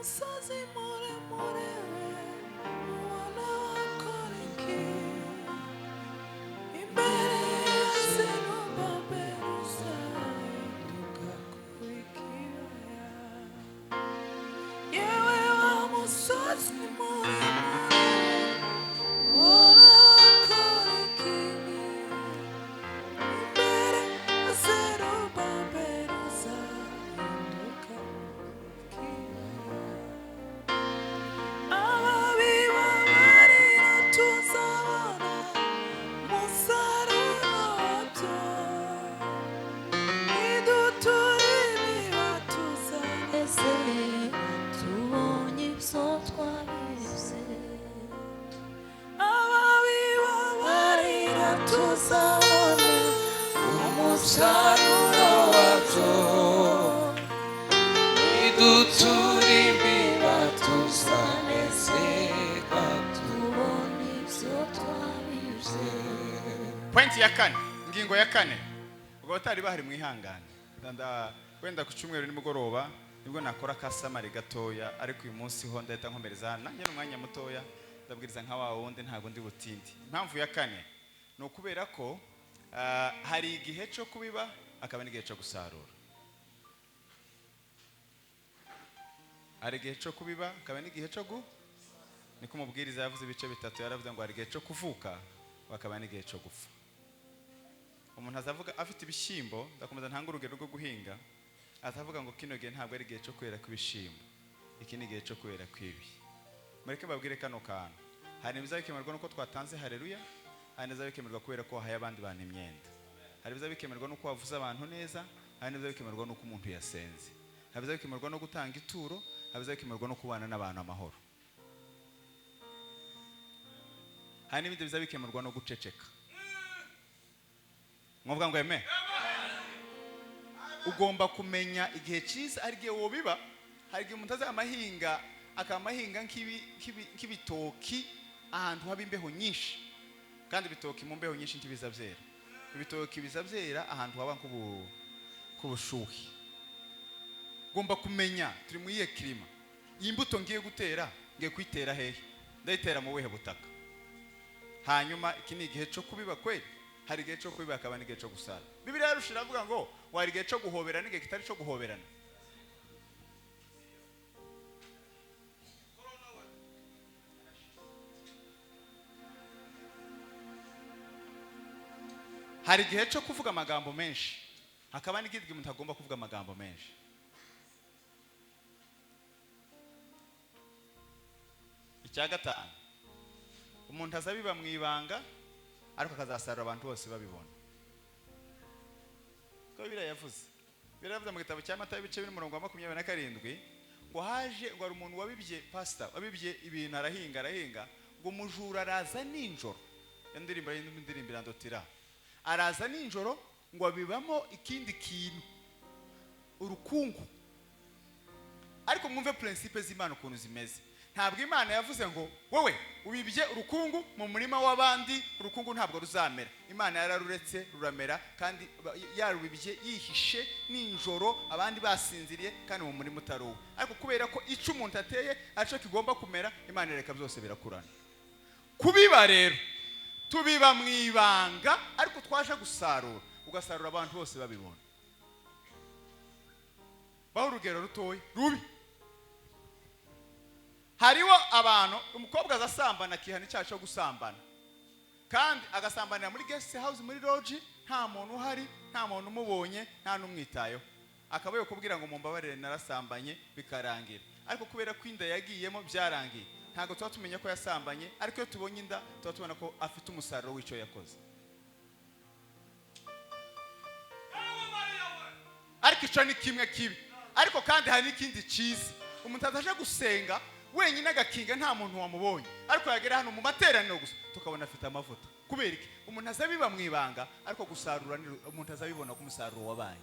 Musozi muremure, ubona wakora iki? Imbere ya Zerubabeli uzahinduka kuba ikibaya. Yewe wa musozi muremure, ubona wakora iki? Imbere ya Zerubabeli uzahinduka ikibaya. Ababibabarira tuzabona umusaruro wabyo. Nidutura ibiba tuzabona. Ese tubonye ibyo twabize. Ababibabarira tuzabona umusaruro wabyo. Nidutura imiba tuzanezerwa. Tubonye ibyo twabize. Point ya kane, ingingo ya kane. Ubwo abatari bahari mwihangane. Wenda ku cyumweru nimugoroba nibwo nakora ka summary gatoya, ariko uyu munsi ho ndahita nkomereza hano. Nanjye ni umwanya mutoya, ndabwiriza nka wa wundi, ntabwo ndi butinde. Impamvu ya kane ni ukubera ko hari igihe cyo kubiba hakaba n'igihe cyo gusarura. Hari igihe cyo kubiba hakaba n'igihe cyo gu niko umubwiriza yavuze ibice bitatu. Yaravuze ngo hari igihe cyo kuvuka hakaba n'igihe cyo gupfa. Umuntu azavuga afite ibishyimbo, ndakomeza ntanga urugero rwo guhinga, azavuga ngo kino gihe ntabwo ari igihe cyo kwera kw'ibishyimbo, iki ni igihe cyo kwera kw'ibi. Mureke babwire kano kantu: hari ibizabikemerwa nuko twatanze haleluya, hari n'ibizabikemerwa kubera ko wahaye abandi bantu imyenda, hari ibizabikemerwa nuko wavuze abantu neza, hari n'ibizabikemerwa nuko umuntu yasenze, hari ibizabikemerwa no gutanga ituro, hari ibizabikemerwa no kubana n'abantu amahoro, hari n'ibindi bizabikemerwa no guceceka. Mwavuga ngo eme. Ugomba kumenya igihe cyiza. Hari igihe wobiba, hari igihe umuntu azamahinga akamahinga nk'ibitoki ahantu haba imbeho nyinshi, kandi ibitoki mu mbeho nyinshi ntibiza byera. Ibitoki biza byera ahantu haba nk'ubushuhe. Ugomba kumenya turi muri iyihe kirima, iyi mbuto ngiye gutera ngiye kuyitera hehe, ndayitera mu buhe butaka. Hanyuma iki ni igihe cyo kubiba kweli. Hari igihe cyo kubiba hakaba n'igihe cyo gusara. Bibiliya yarusha iravuga ngo wari igihe cyo guhobera n'igihe kitari cyo guhoberana. Hari igihe cyo kuvuga amagambo menshi hakaba n'igihe umuntu agomba kuvuga amagambo menshi. Icya gatanu, umuntu azabiba mu ibanga ariko akazasarura abantu bose babibona. Ko Bibiliya yavuze, Bibiliya yavuze mu gitabo cya Matayo ibice bine umurongo wa 27 ngo haje ngo hari umuntu wabibye, pastor wabibye ibintu, arahinga arahinga, ngo umujura araza nijoro. Indirimbo y'indirimbo irandotira. Araza nijoro ngo abibamo ikindi kintu, urukungu. Ariko mwumve principe z'Imana ukuntu zimeze. Ntabwo Imana yavuze ngo wowe ubibye urukungu mu murima w'abandi, urukungu ntabwo ruzamera. Imana yararuretse ruramera, kandi yarubibye yihishe nijoro abandi basinziriye, kandi mu murima utari uwe. Ariko kubera ko icyo umuntu ateye aricyo kigomba kumera, Imana ireka byose birakurana. Kubiba rero tubiba mu ibanga, ariko twaje gusarura ugasarura abantu bose babibona. Baho urugero rutoya rubi. Hariho abantu, umukobwa azasambana akihana icyaha cyo gusambana, kandi agasambanira muri guest house, muri lodge, nta muntu uhari, nta muntu umubonye, nta n'umwitayeho. Akaba yokubwira ngo mumbabarire narasambanye, bikarangira. Ariko kubera ko inda yagiyemo byarangiye, ntabwo tuba tumenya ko yasambanye, ariko iyo tubonye inda tuba tubona ko afite umusaruro w'icyo yakoze. Ariko icyo ni kimwe kibi, ariko kandi hari n'ikindi cyiza. Umuntu ataje gusenga wenyine agakinga nta muntu wamubonye, ariko yagera hano mu materaniro gusa tukabona afite amavuta. Kubera iki? Umuntu azabiba mu ibanga, ariko gusarura umuntu azabibona ko umusaruro wabaye.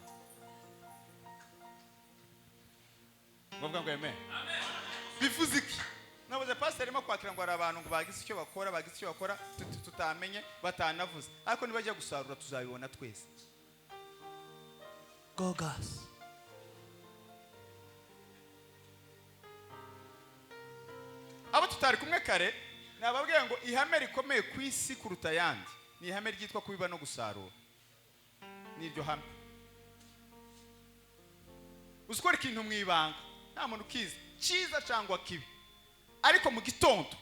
Ngombwa ngo amen. Bivuze iki? Nabuze pastor arimo kwakira ngo hari abantu ngo bagize icyo bakora, bagize icyo bakora tutamenye, batanavuze, ariko nibajya gusarura tuzabibona twese. Gogas. Tutari kumwe kare, nababwiye ngo ihame rikomeye ku isi kuruta ayandi ni ihame ryitwa kubiba no gusarura. N'iryo hame, uzikora ikintu mu ibanga, nta muntu ukizi, cyiza cyangwa kibi, ariko mu gitondo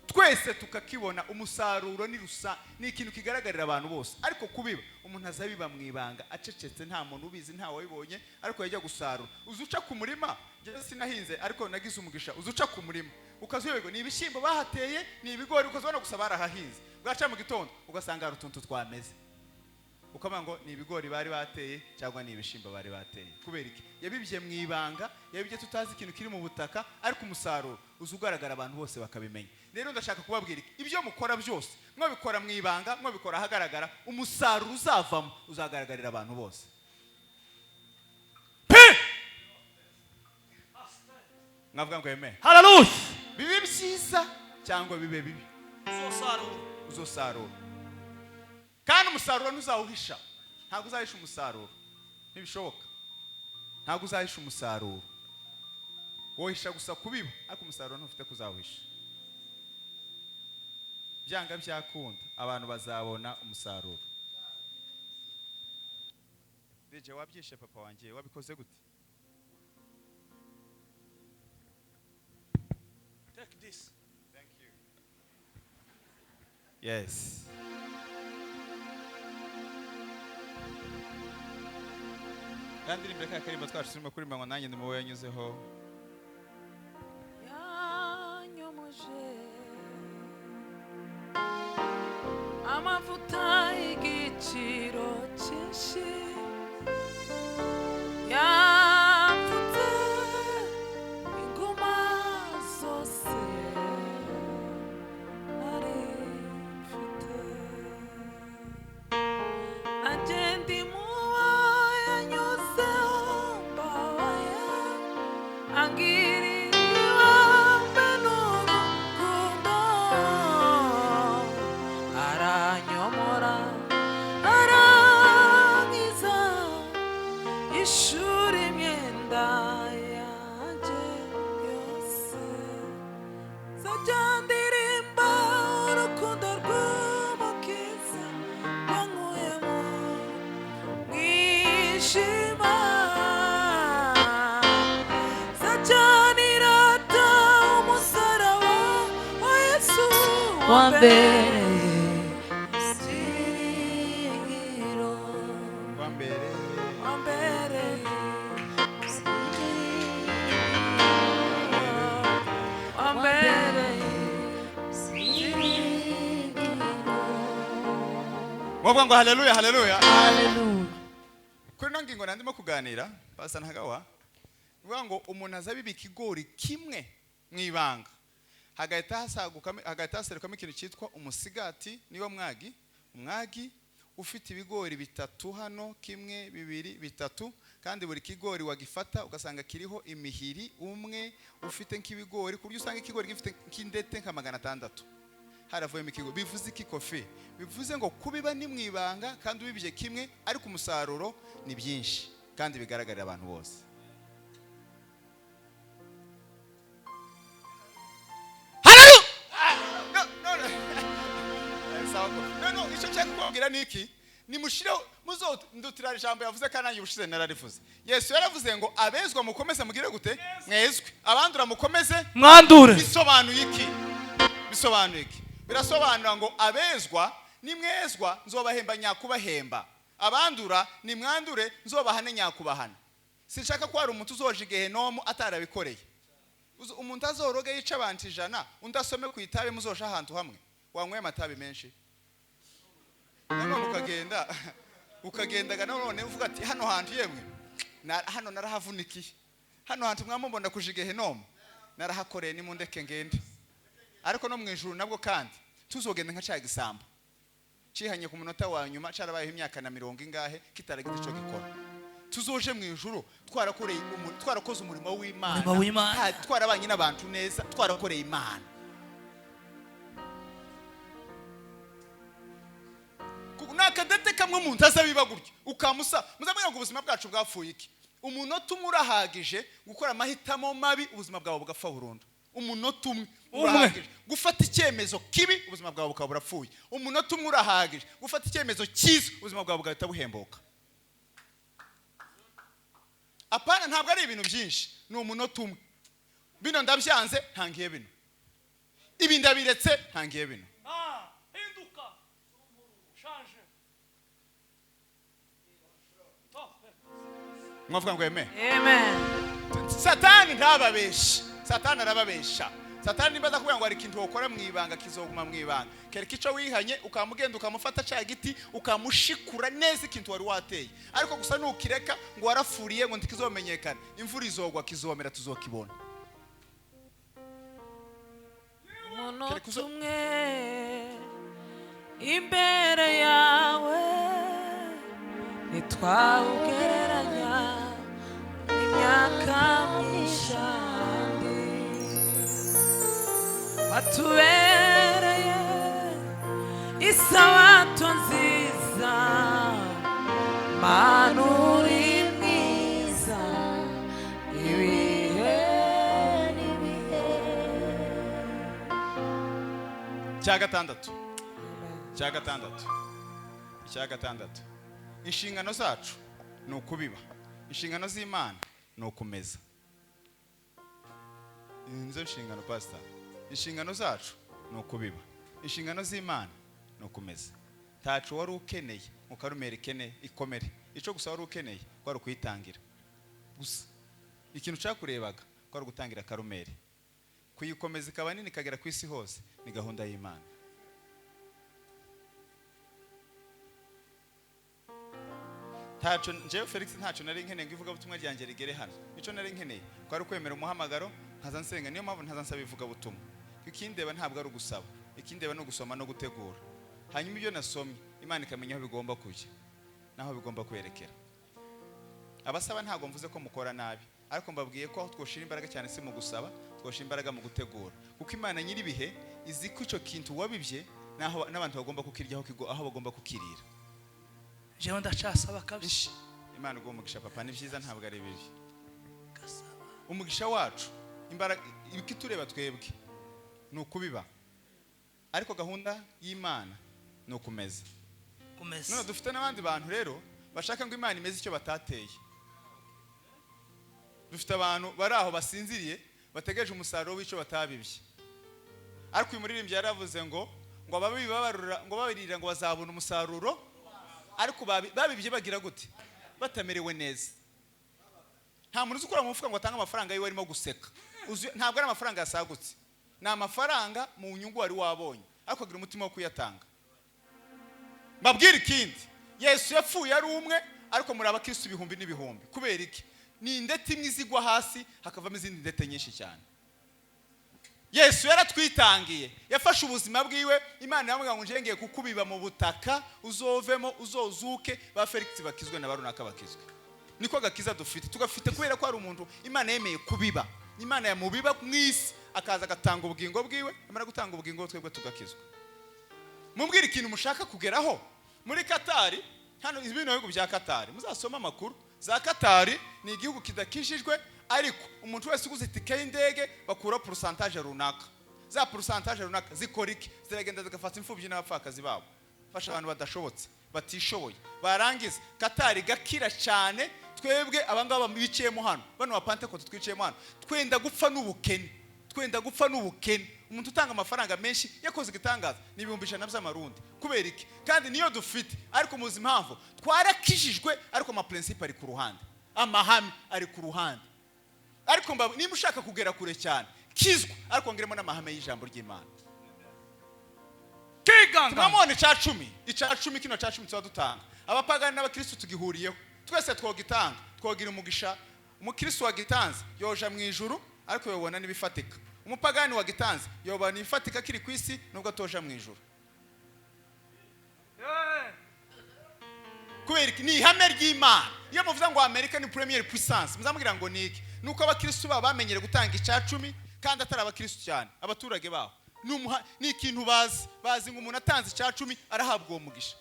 twese tukakibona. Umusaruro ni rusa, ni ikintu kigaragarira abantu bose. Ariko kubiba, umuntu azabiba mu ibanga, acecetse, nta muntu ubizi, nta wabibonye, ariko yajya gusarura, uza uca ku murima. Njye sinahinze, ariko nagize umugisha. Uza uca ku murima ukazuyoberwa ni ibishyimbo bahateye, ni ibigori, ukazibona gusa barahahinze. Bwaca mu gitondo ugasanga hari utuntu twameze, ukavuga ngo ni ibigori bari bateye cyangwa ni ibishyimbo bari bateye. Kubera iki? Yabibye mu ibanga, yabibye tutazi ikintu kiri mu butaka, ariko umusaruro uza ugaragara, abantu bose bakabimenya. Rero ndashaka kubabwira iki: ibyo mukora byose, mwabikora mu ibanga, mwabikora ahagaragara, umusaruro uzavamo uzagaragarira abantu bose pe. Mwavuga ngo amen? Haleluya. Bibe byiza cyangwa bibe bibi, Uzosarura. uzosarura, kandi umusaruro ntuzawuhisha. Ntabwo uzahisha umusaruro, ntibishoboka. Ntabwo uzahisha umusaruro. Wohisha gusa kubiba, ariko umusaruro ntufite kuzawuhisha. Byanga byakunda, abantu bazabona umusaruro. DJ, wabyishe papa wanjye, wabikoze gute? Take this. Thank you. Yes. Kandi imbere ka karimbo twacu turimo kuririmba ngo nanjye ndi mu bo yanyuzeho. Yanyomoje amavuta y'igiciro cyinshi, yapfutse inguma zose nari mfite. Nanjye ndi mu bo yanyuzeho, mbabaye angiriwe n'urukundo, aranyomora, arangiza ishuri imyenda yanjye yose. Nzajya ndirimba urukundo rw'Umukiza wankuye mu mwijima, nzajyanirata umusaraba wa Yesu wambereye ibyiringiro. Wambereye. Wambereye, wambereye. Ibyiringiro. Mwavuga ngo haleluya, haleluya? Haleluya. Kuri ino ngingo nandimo kuganira, Pastor Ntagawa, bivuga ngo umuntu aza abiba ikigori kimwe mu ibanga, hagahita hasagukamo, hagahita haserukamo ikintu cyitwa umusigati, niba mwagi, umwagi ufite ibigori bitatu hano, kimwe, bibiri, bitatu, kandi buri kigori wagifata ugasanga kiriho imihiri umwe ufite nk'ibigori, ku buryo usanga ikigori gifite nk'indete nka 600 haravuyemo ikigori. Bivuze iki, Kofi? Bivuze ngo kubiba ni mu ibanga kandi ubibye kimwe, ariko umusaruro ni byinshi kandi bigaragarira abantu bose. Haleluya! No, no, no. Sawa Kofi. No, no, icyo nshaka kubabwira ni iki: nimushireho muzondutira ijambo yavuze, kandi nanjye ubushize nararivuze. Yesu yaravuze ngo abezwa mukomeze mugire gute? Mwezwe. Abandura mukomeze Mwandure. Bisobanuye iki? Bisobanuye iki? Birasobanura ngo abezwa nimwezwa nzobahemba nyakubahemba, abandura nimwandure nzobahane nyakubahana. Sinshaka ko hari umuntu uzoja igehenomu atarabikoreye. Umuntu azoroge yica abantu 100, undi asome ku itabi, muzoja ahantu hamwe wanyweye amatabi menshi, nanone ukagenda, ukagendaga nanone uvuga ati hano hantu yemwe hano narahavunikiye, hano hantu mwamubona kuja igehenomu narahakoreye, nimundeke ngende. Ariko no mu ijuru nabwo kandi tuzogenda nka ca gisambo cihanye ku munota wa nyuma, carabayeho imyaka na mirongo ingahe kitaragize ico gikora. Tuzoje mu ijuru twarakoreye twarakoze umurimo w'Imana, Umurimo w'Imana. Twarabanye n'abantu neza, twarakoreye Imana. Kuko ni akadete kamwe umuntu azabiba gutya ukamusa. Muzamubwira ngo ubuzima bwacu bwapfuye iki? Umunota umwe urahagije gukora amahitamo mabi, ubuzima bwawe bugapfa burundu. Umunota umwe Umwe. urahagije gufata icyemezo kibi, ubuzima bwawe bukaba burapfuye. Umunota umwe urahagije gufata icyemezo cyiza, ubuzima bwawe bugahita buhembuka. Apana, ntabwo ari ibintu byinshi, ni umunota umwe. Bino ndabyanze, ntangiye bino. Ibi ndabiretse, ntangiye bino. Ah, hinduka. Change. Top. Mwavuga ngo amen? Amen. Satani ntababeshe, Satani arababesha. Satani nimba akubwira ngo hari ikintu wokora mu ibanga, kizoguma mu ibanga. Kereka icyo wihanye, ukamugenda ukamufata cya giti, ukamushikura neza ikintu wari wateye. Ariko gusa nukireka ngo warafuriye, ngo ntikizomenyekana, imvura izogwa kizomera, tuzokibona. Umunota Kereka umwe imbere yawe ntitwawugereranya n'imyaka myinshi. Watubereye isabato nziza, Mana uri mwiza ibihe n'ibihe. Cya gatandatu, cya gatandatu, icya gatandatu: inshingano zacu ni ukubiba, inshingano z'Imana ni ukumeza. Nizo nshingano, pasita. Inshingano zacu ni ukubiba, inshingano z'Imana ni ukumeza. Ntacu wari ukeneye mu Karumeri ikene ikomere. Icyo gusa wari ukeneye kwari ukuyitangira gusa. Ikintu cyakurebaga kwari ugutangira Karumeri. Kuyikomeza ikaba nini, ikagera ku isi hose, ni gahunda y'Imana. Ntaco njyewe Felix, ntaco nari nkeneye ngo ivugabutumwa ryanjye rigere hano. Ico nari nkeneye kwari ukwemera umuhamagaro, nkaza nsenga. Niyo mpamvu ntaza nsaba ivugabutumwa. Ikindeba ntabwo ari ugusaba, ikindeba ni ugusoma no gutegura. Hanyuma ibyo nasomye, Imana ikamenya aho bigomba kujya n'aho bigomba kwerekera. Abasaba, ntabwo mvuze ko mukora nabi, ariko mbabwiye ko aho twoshira imbaraga cyane si mu gusaba, twoshira imbaraga mu gutegura, kuko Imana nyir'ibihe izi ko icyo kintu wabibye n'aho n'abantu bagomba kukiryaho, aho bagomba kukirira. Jewe ndacasaba kabisa. Imana iguhe umugisha, papa. Ni byiza, ntabwo ari bibi. Gasaba. Umugisha wacu, imbaraga ikitureba twebwe ni ukubiba, ariko gahunda y'Imana ni ukumeza. Kumeza. None dufite n'abandi bantu rero bashaka ngo Imana imeze icyo batateye. Dufite abantu bari aho basinziriye, bategereje umusaruro w'icyo batabibye. Ariko uyu muririmbyi yaravuze ngo ababiba babarura, ngo babirira, ngo bazabona umusaruro. Ariko babibye bagira gute? Batamerewe neza. Nta muntu uzi ukura mu mufuka ngo atange amafaranga yiwe arimo guseka. Ntabwo ari amafaranga yasagutse, ni amafaranga mu nyungu wari wabonye, ariko agira umutima wo kuyatanga. Mbabwire ikindi: Yesu yapfuye ari umwe, ariko muri abakristo ibihumbi n'ibihumbi. Kubera iki? Ni indete imwe izigwa hasi, hakavamo izindi ndete nyinshi cyane. Yesu yaratwitangiye, yafashe ubuzima bwiwe. Imana iramubwira ngo ngiye kukubiba mu butaka, uzovemo, uzozuke, ba Felix bakizwe na ba runaka bakizwe. Niko agakiza dufite, tugafite kubera ko hari umuntu Imana yemeye kubiba. Imana yamubiba mu isi, akaza agatanga ubugingo bwiwe. Amara gutanga ubugingo, twebwe tugakizwa. Mumbwire ikintu mushaka kugeraho muri Katari hano. Bino bihugu bya Katari, muzasoma amakuru za Katari, ni igihugu kidakijijwe, ariko umuntu wese uguze itike y'indege bakura pourcentage runaka. Za pourcentage runaka zikora iki? Ziragenda zigafata imfubyi n'abapfakazi babo, fasha abantu badashobotse, batishoboye. Barangiza Katari gakira cyane. Twebwe abangaba biciyemo hano, bano ba Pentecote twiciyemo hano, twenda gupfa n'ubukene, twenda gupfa n'ubukene. Umuntu utanga amafaranga menshi yakoze igitangaza ni 100,000 by'amarundi. Kubera iki? Kandi niyo dufite. Ariko muzi impamvu? Twarakijijwe, ariko amaprincipe ari ku ruhande, amahame ari ku ruhande. Ariko niba ushaka kugera kure cyane, kizwa, ariko ngeremo n'amahame y'ijambo ry'Imana. Kiganga. Tunamubona icya cumi, icya cumi, kino cya cumi tuba dutanga, abapagani n'abakristu tugihuriyeho twese. Twogitanga, twogira umugisha. Umukristu wagitanze yoja mu ijuru, ariko yobona n'ibifatika. Umupagani wagitanze yobona ibifatika akiri ku isi, nubwo atoja mu ijuru. Eh. Kubera iki? Ni ihame ry'Imana. Iyo muvuze ngo Amerika ni première puissance, muzamubwira ngo ni iki? Ni uko abakristu babo bamenyere gutanga icya cumi, kandi atari abakristu cyane, abaturage babo ni ikintu bazi. Bazi ngo umuntu atanze icya cumi arahabwa uwo mugisha.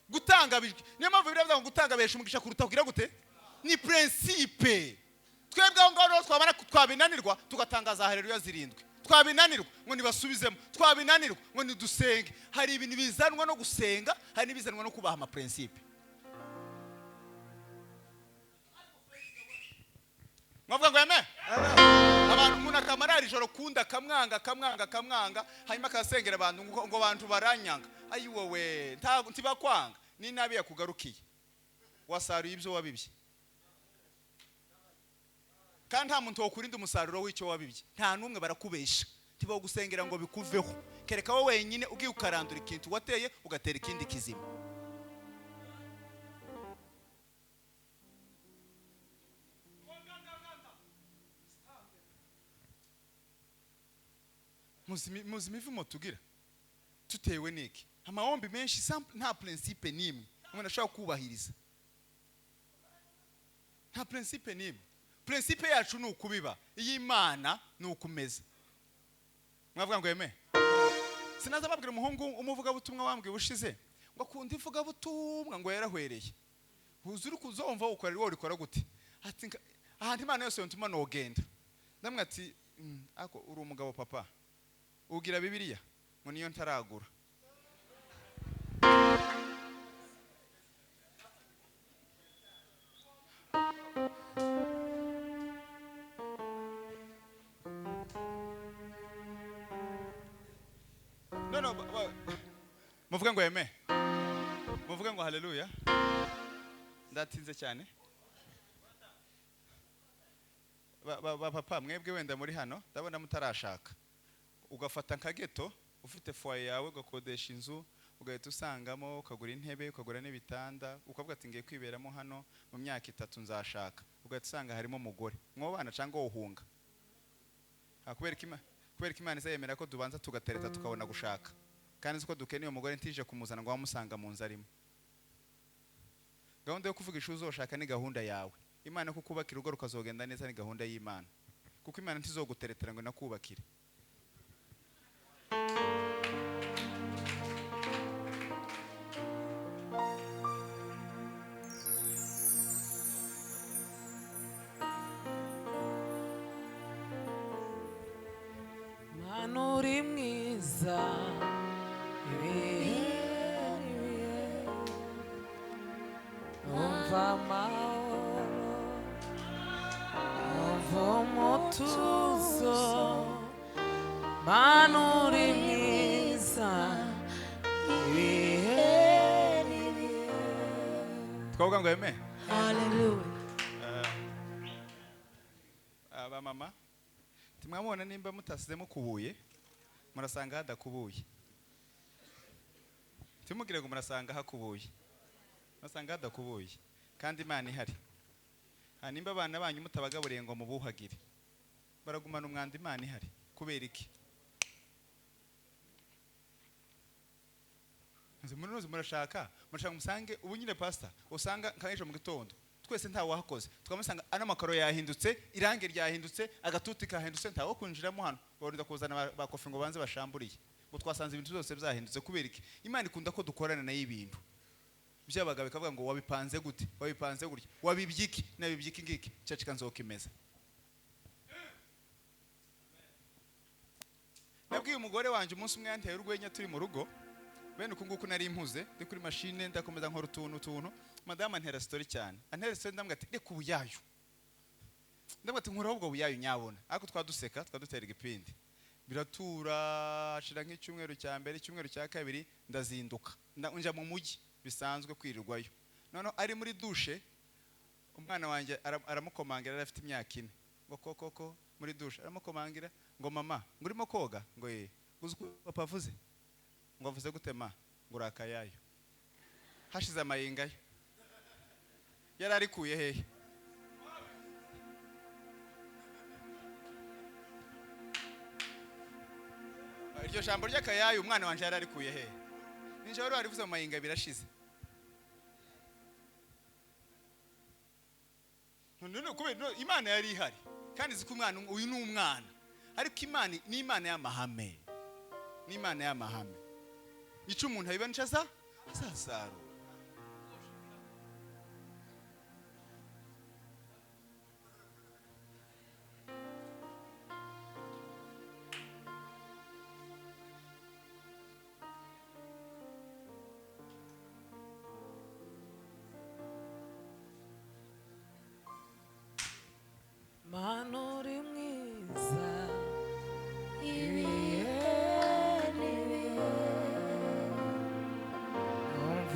Gutanga niyo mpamvu biravuga ngo gutanga behesha umugisha kuruta kugira gute? Ni principe. Twebwe aho ngaho rero twabona twabinanirwa tugatangaza haleluya zirindwi, twabinanirwa ngo nibasubizemo, twabinanirwa ngo nidusenge. Hari ibintu bizanwa no gusenga, hari n'ibizanwa no kubaha amaprincipe. Mwavuga ngo amen. Abantu umuntu akamara ijoro kunda akamwanga akamwanga akamwanga, hanyuma akasengera abantu ngo abantu baranyanga. Ayi wowe ntabwo ntibakwanga, ni nabi yakugarukiye, wasaruye ibyo wabibye. Kandi nta muntu wokurinda umusaruro w'icyo wabibye, nta n'umwe. Barakubesha, ntibagusengera ngo bikuveho, kereka wowe wenyine ugiye ukarandura ikintu wateye ugatera ikindi kizima. Muzi imivumo tugira tutewe n'iki? Amahombi menshi nta principe n'imwe umuntu ashobora kubahiriza, nta principe n'imwe. Principe yacu ni ukubiba, iy'Imana ni ukumeza. Mwavuga ngo amen. Sinaza babwira umuhungu umuvugabutumwa wambwiye ubushize ngo akunda ivugabutumwa ngo yarahwereye. Uzi uri kuzumva ukora wowe urikora gute? Ati ahantu Imana yose yontuma nogenda. Ndamwe ati ako uri umugabo papa, ugira Bibiliya? Ngo niyo ntaragura. No, muvuge ngo amen. Muvuge ngo haleluya. Ndatinze cyane. Ba papa mwebwe wenda muri hano ndabona mutarashaka. Ugafata nka ghetto ufite foyer yawe, ugakodesha inzu, ugahita usangamo, ukagura intebe, ukagura n'ibitanda, ukavuga ati ngiye kwiberamo hano mu myaka 3 nzashaka. Ugahita usanga harimo umugore mwobana cyangwa wohunga. Kubera ko Imana izayemera ko dubanza tugatereta tukabona gushaka. Kandi siko dukeneye umugore ntije kumuzana ngo wamusanga mu nzu arimo. Gahunda yo kuvuga ishu uzoshaka ni gahunda yawe. Imana kukubakira urugo rukazogenda neza ni gahunda y'Imana. Kuko Imana ntizoguteretera ngo nakubakire. Mana uri mwiza ibihe n'ibihe, umva amahoro, umva umutuzo. Mana uri mwiza ibihe n'ibihe. Twavuga ngo amen. Hallelujah. Aba mama timwamubona nimba mutasizemo kubuye murasanga hadakubuye. Timugire ngo murasanga hakubuye, murasanga hadakubuye kandi Imana ihari. Nimba abana banyu mutabagaburiye ngo mubuhagire, baragumana umwanda, Imana ihari. Kubera iki? Munoze murashaka musange ubu nyine pastor usanga nka ejo mu gitondo twese ntawe wahakoze, tukamusanga ano makaro yahindutse, irange ryahindutse, agatuti kahindutse, ntawe kwinjiramo hano. Barinda kuzana ba kofi ngo banze bashamburiye, ngo twasanze ibintu byose byahindutse. Kubera iki? Imana ikunda ko dukorana nayo ibintu by'abagabo, ikavuga ngo wabipanze gute, wabipanze gutya, wabibye iki, nabibye iki ngiki, cacika nzokimeza. Nabwiye umugore wanje umunsi umwe yanteye urwenya turi mu rugo, bene uku nguku nari impuze ndi kuri machine ndakomeza nkora utuntu. Madame antera story cyane, antera story, ndamubwira ati reka ubuyayu, ndamubwira ati nkora ubwo buyayu nyabona. Ariko twaduseka twadutera igipindi, biratura ashira nk'icyumweru cya mbere, icyumweru cya kabiri ndazinduka njya mu mujyi bisanzwe kwirirwayo. Noneho ari muri douche, umwana wanjye aramukomangira, yari afite imyaka 4, ngo koko muri douche aramukomangira ngo mama ngo urimo koga, ngo ye uzi uko papa avuze, ngo avuze gute ma, ngo urakayayo. Hashize amayingayo yari arikuye hehe? Iryo jambo ry'akayayo umwana wanje yari arikuye hehe? Ninje wari warivuze mu mayinga birashize. None kubera Imana yari ihari kandi izi ko umwana uyu ni umwana, ariko Imana ni Imana y'amahame, ni Imana y'amahame. Ico umuntu abiba nico azasarura.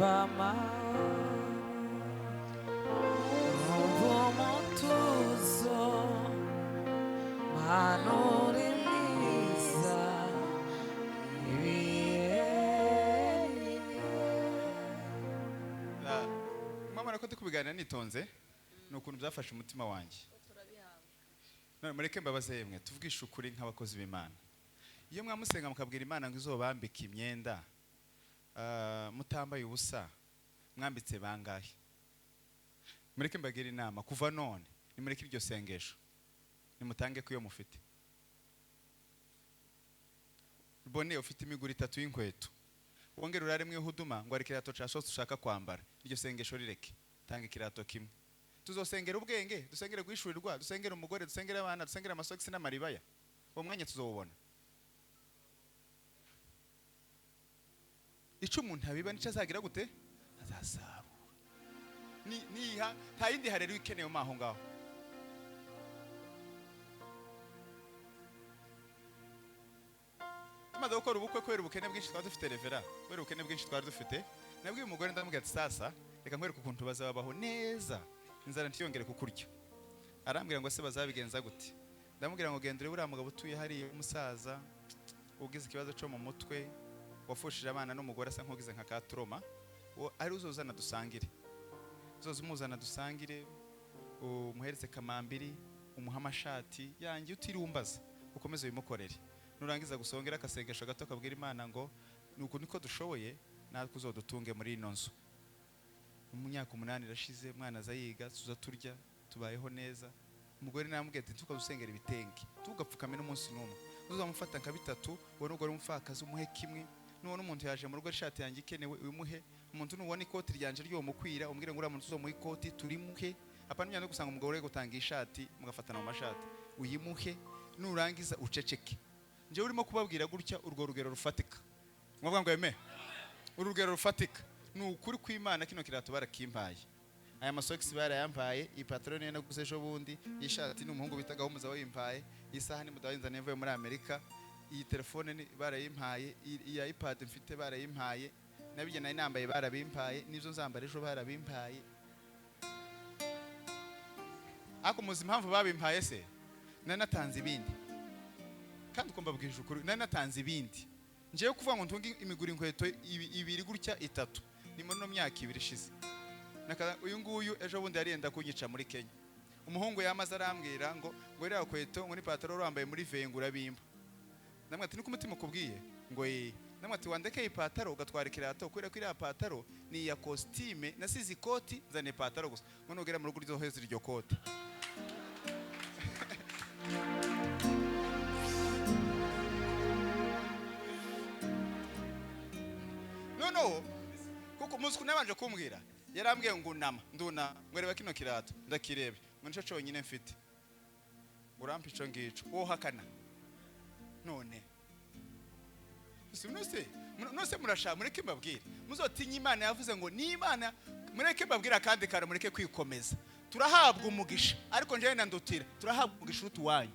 Numva amahoro, numva umutuzo, Mana uri mwiza, ibihe n'ibihe. Mwabona ko ndi kubiganira nitonze, ni ukuntu byafashe umutima wanjye. None mureke mbabaze yemwe, tuvugishe ukuri nk'abakozi b'Imana. Iyo mwamusenga mukabwira Imana ngo izobambike imyenda, mutambaye ubusa, mwambitse bangahe? Mureke mbagire inama kuva none, nimureke iryo sengesho, nimutange ku iyo mufite. Bone ufite imiguru itatu y'inkweto, wongere urare mu ihuduma ngo hari ikirato cashotse ushaka kwambara, iryo sengesho rireke, tanga ikirato kimwe. Tuzosengera ubwenge, dusengere guhishurirwa, dusengere umugore, dusengere abana, dusengere amasogisi n'amaribaya. Uwo mwanya tuzowubona. Ico umuntu abiba nico azagira gute? Azasarura. Niha nta yindi harero ikenewe mo aho ngaho. Tumaze gukora ubukwe kubera ubukene bwinshi twari dufite, revera, kubera ubukene bwinshi twari dufite, nabwiye umugore ndamubwira ati sasa reka nkwereke ukuntu bazabaho neza, inzara ntiyongere kukurya. Arambwira ngo se bazabigenza gute? Ndamubwira ngo genda urebe uriya mugabo utuye hariya w'umusaza ugize ikibazo cyo mu mutwe, wafushije abana n'umugore asa nk'ugize nka katuroma, ari uzozana dusangire, uzoza umuzana dusangire, umuhereze kamambiri, umuhe amashati yanjye utiriwe umbaza, ukomeze ubimukorere. Nurangiza gusongera akasengesho gato kabwira Imana ngo nuko niko dushoboye, natwe uzodutunge muri ino nzu. Mu myaka 8 irashize, umwana aza yiga, tuza turya, tubayeho neza. Umugore namubwiye ati tukazusengera ibitenge, tugapfukame n'umunsi n'umwe, uzamufata nka bitatu, ubone umugore w'umupfakazi umuhe kimwe, nubona umuntu yaje mu rugo ishati yanjye ikenewe uyimuhe, umuntu nubona ikoti ryanje ryomukwira umbwire ngo uriya muntu uzomuha ikoti turimuhe. Apana imyanda yo gusanga umugabo uri gutanga ishati mugafatana mu mashati, uyimuhe, nurangiza uceceke. Njyewe urimo kubabwira gutya urwo rugero rufatika, mwavuga ngo eme, urugero rufatika ni ukuri kw'Imana. Kino kirato barakimpaye, aya masogisi barayampaye, iyi pataro niyo naguze ejo bundi, iyi shati ni umuhungu bita Gahumuza wayimpaye, iyi saha ni mudawinzaniye mvuye muri Amerika, iyi telefone ni barayimpaye, iyi iPad mfite barayimpaye, nabijye nari nambaye barabimpaye, n'ibyo nzambara ejo barabimpaye. Ariko muzi impamvu babimpaye se? Nari natanze ibindi, kandi uko mbabwije ukuri nari natanze ibindi. Njewe kuvuga ngo ntunge imiguru inkweto ibiri gutya itatu, ni muri no myaka 2 ishize. Uyu nguyu ejo bundi yariyenda kunyica muri Kenya. Umuhungu yamaze arambwira ngo iriya kweto ngo ni pataro urambaye muri vengura bimba. Ndamwe ati niko umutima ukubwiye ngo ye. Ndamwe ati wandeke ipataro ugatwara ikirato, kubera ko iriya pataro ni iya costume, nasize ikoti nzane ipataro gusa. Ngo nugera mu rugo uzoheza iryo kote. No, kuko umunsi nabanje kumbwira yarambwiye ngo unama, nduna ngo reba kino kirato ndakirebe, ngo nico cyonyine mfite, urampa ico ngico wowe hakana. None nose murashaka, mureke mbabwire, muzotinye Imana. Yavuze ngo ni Imana, mureke mbabwire akandi kara, mureke kwikomeza. Turahabwa umugisha, ariko njyewe nandutira turahabwa umugisha uruta uwanyu,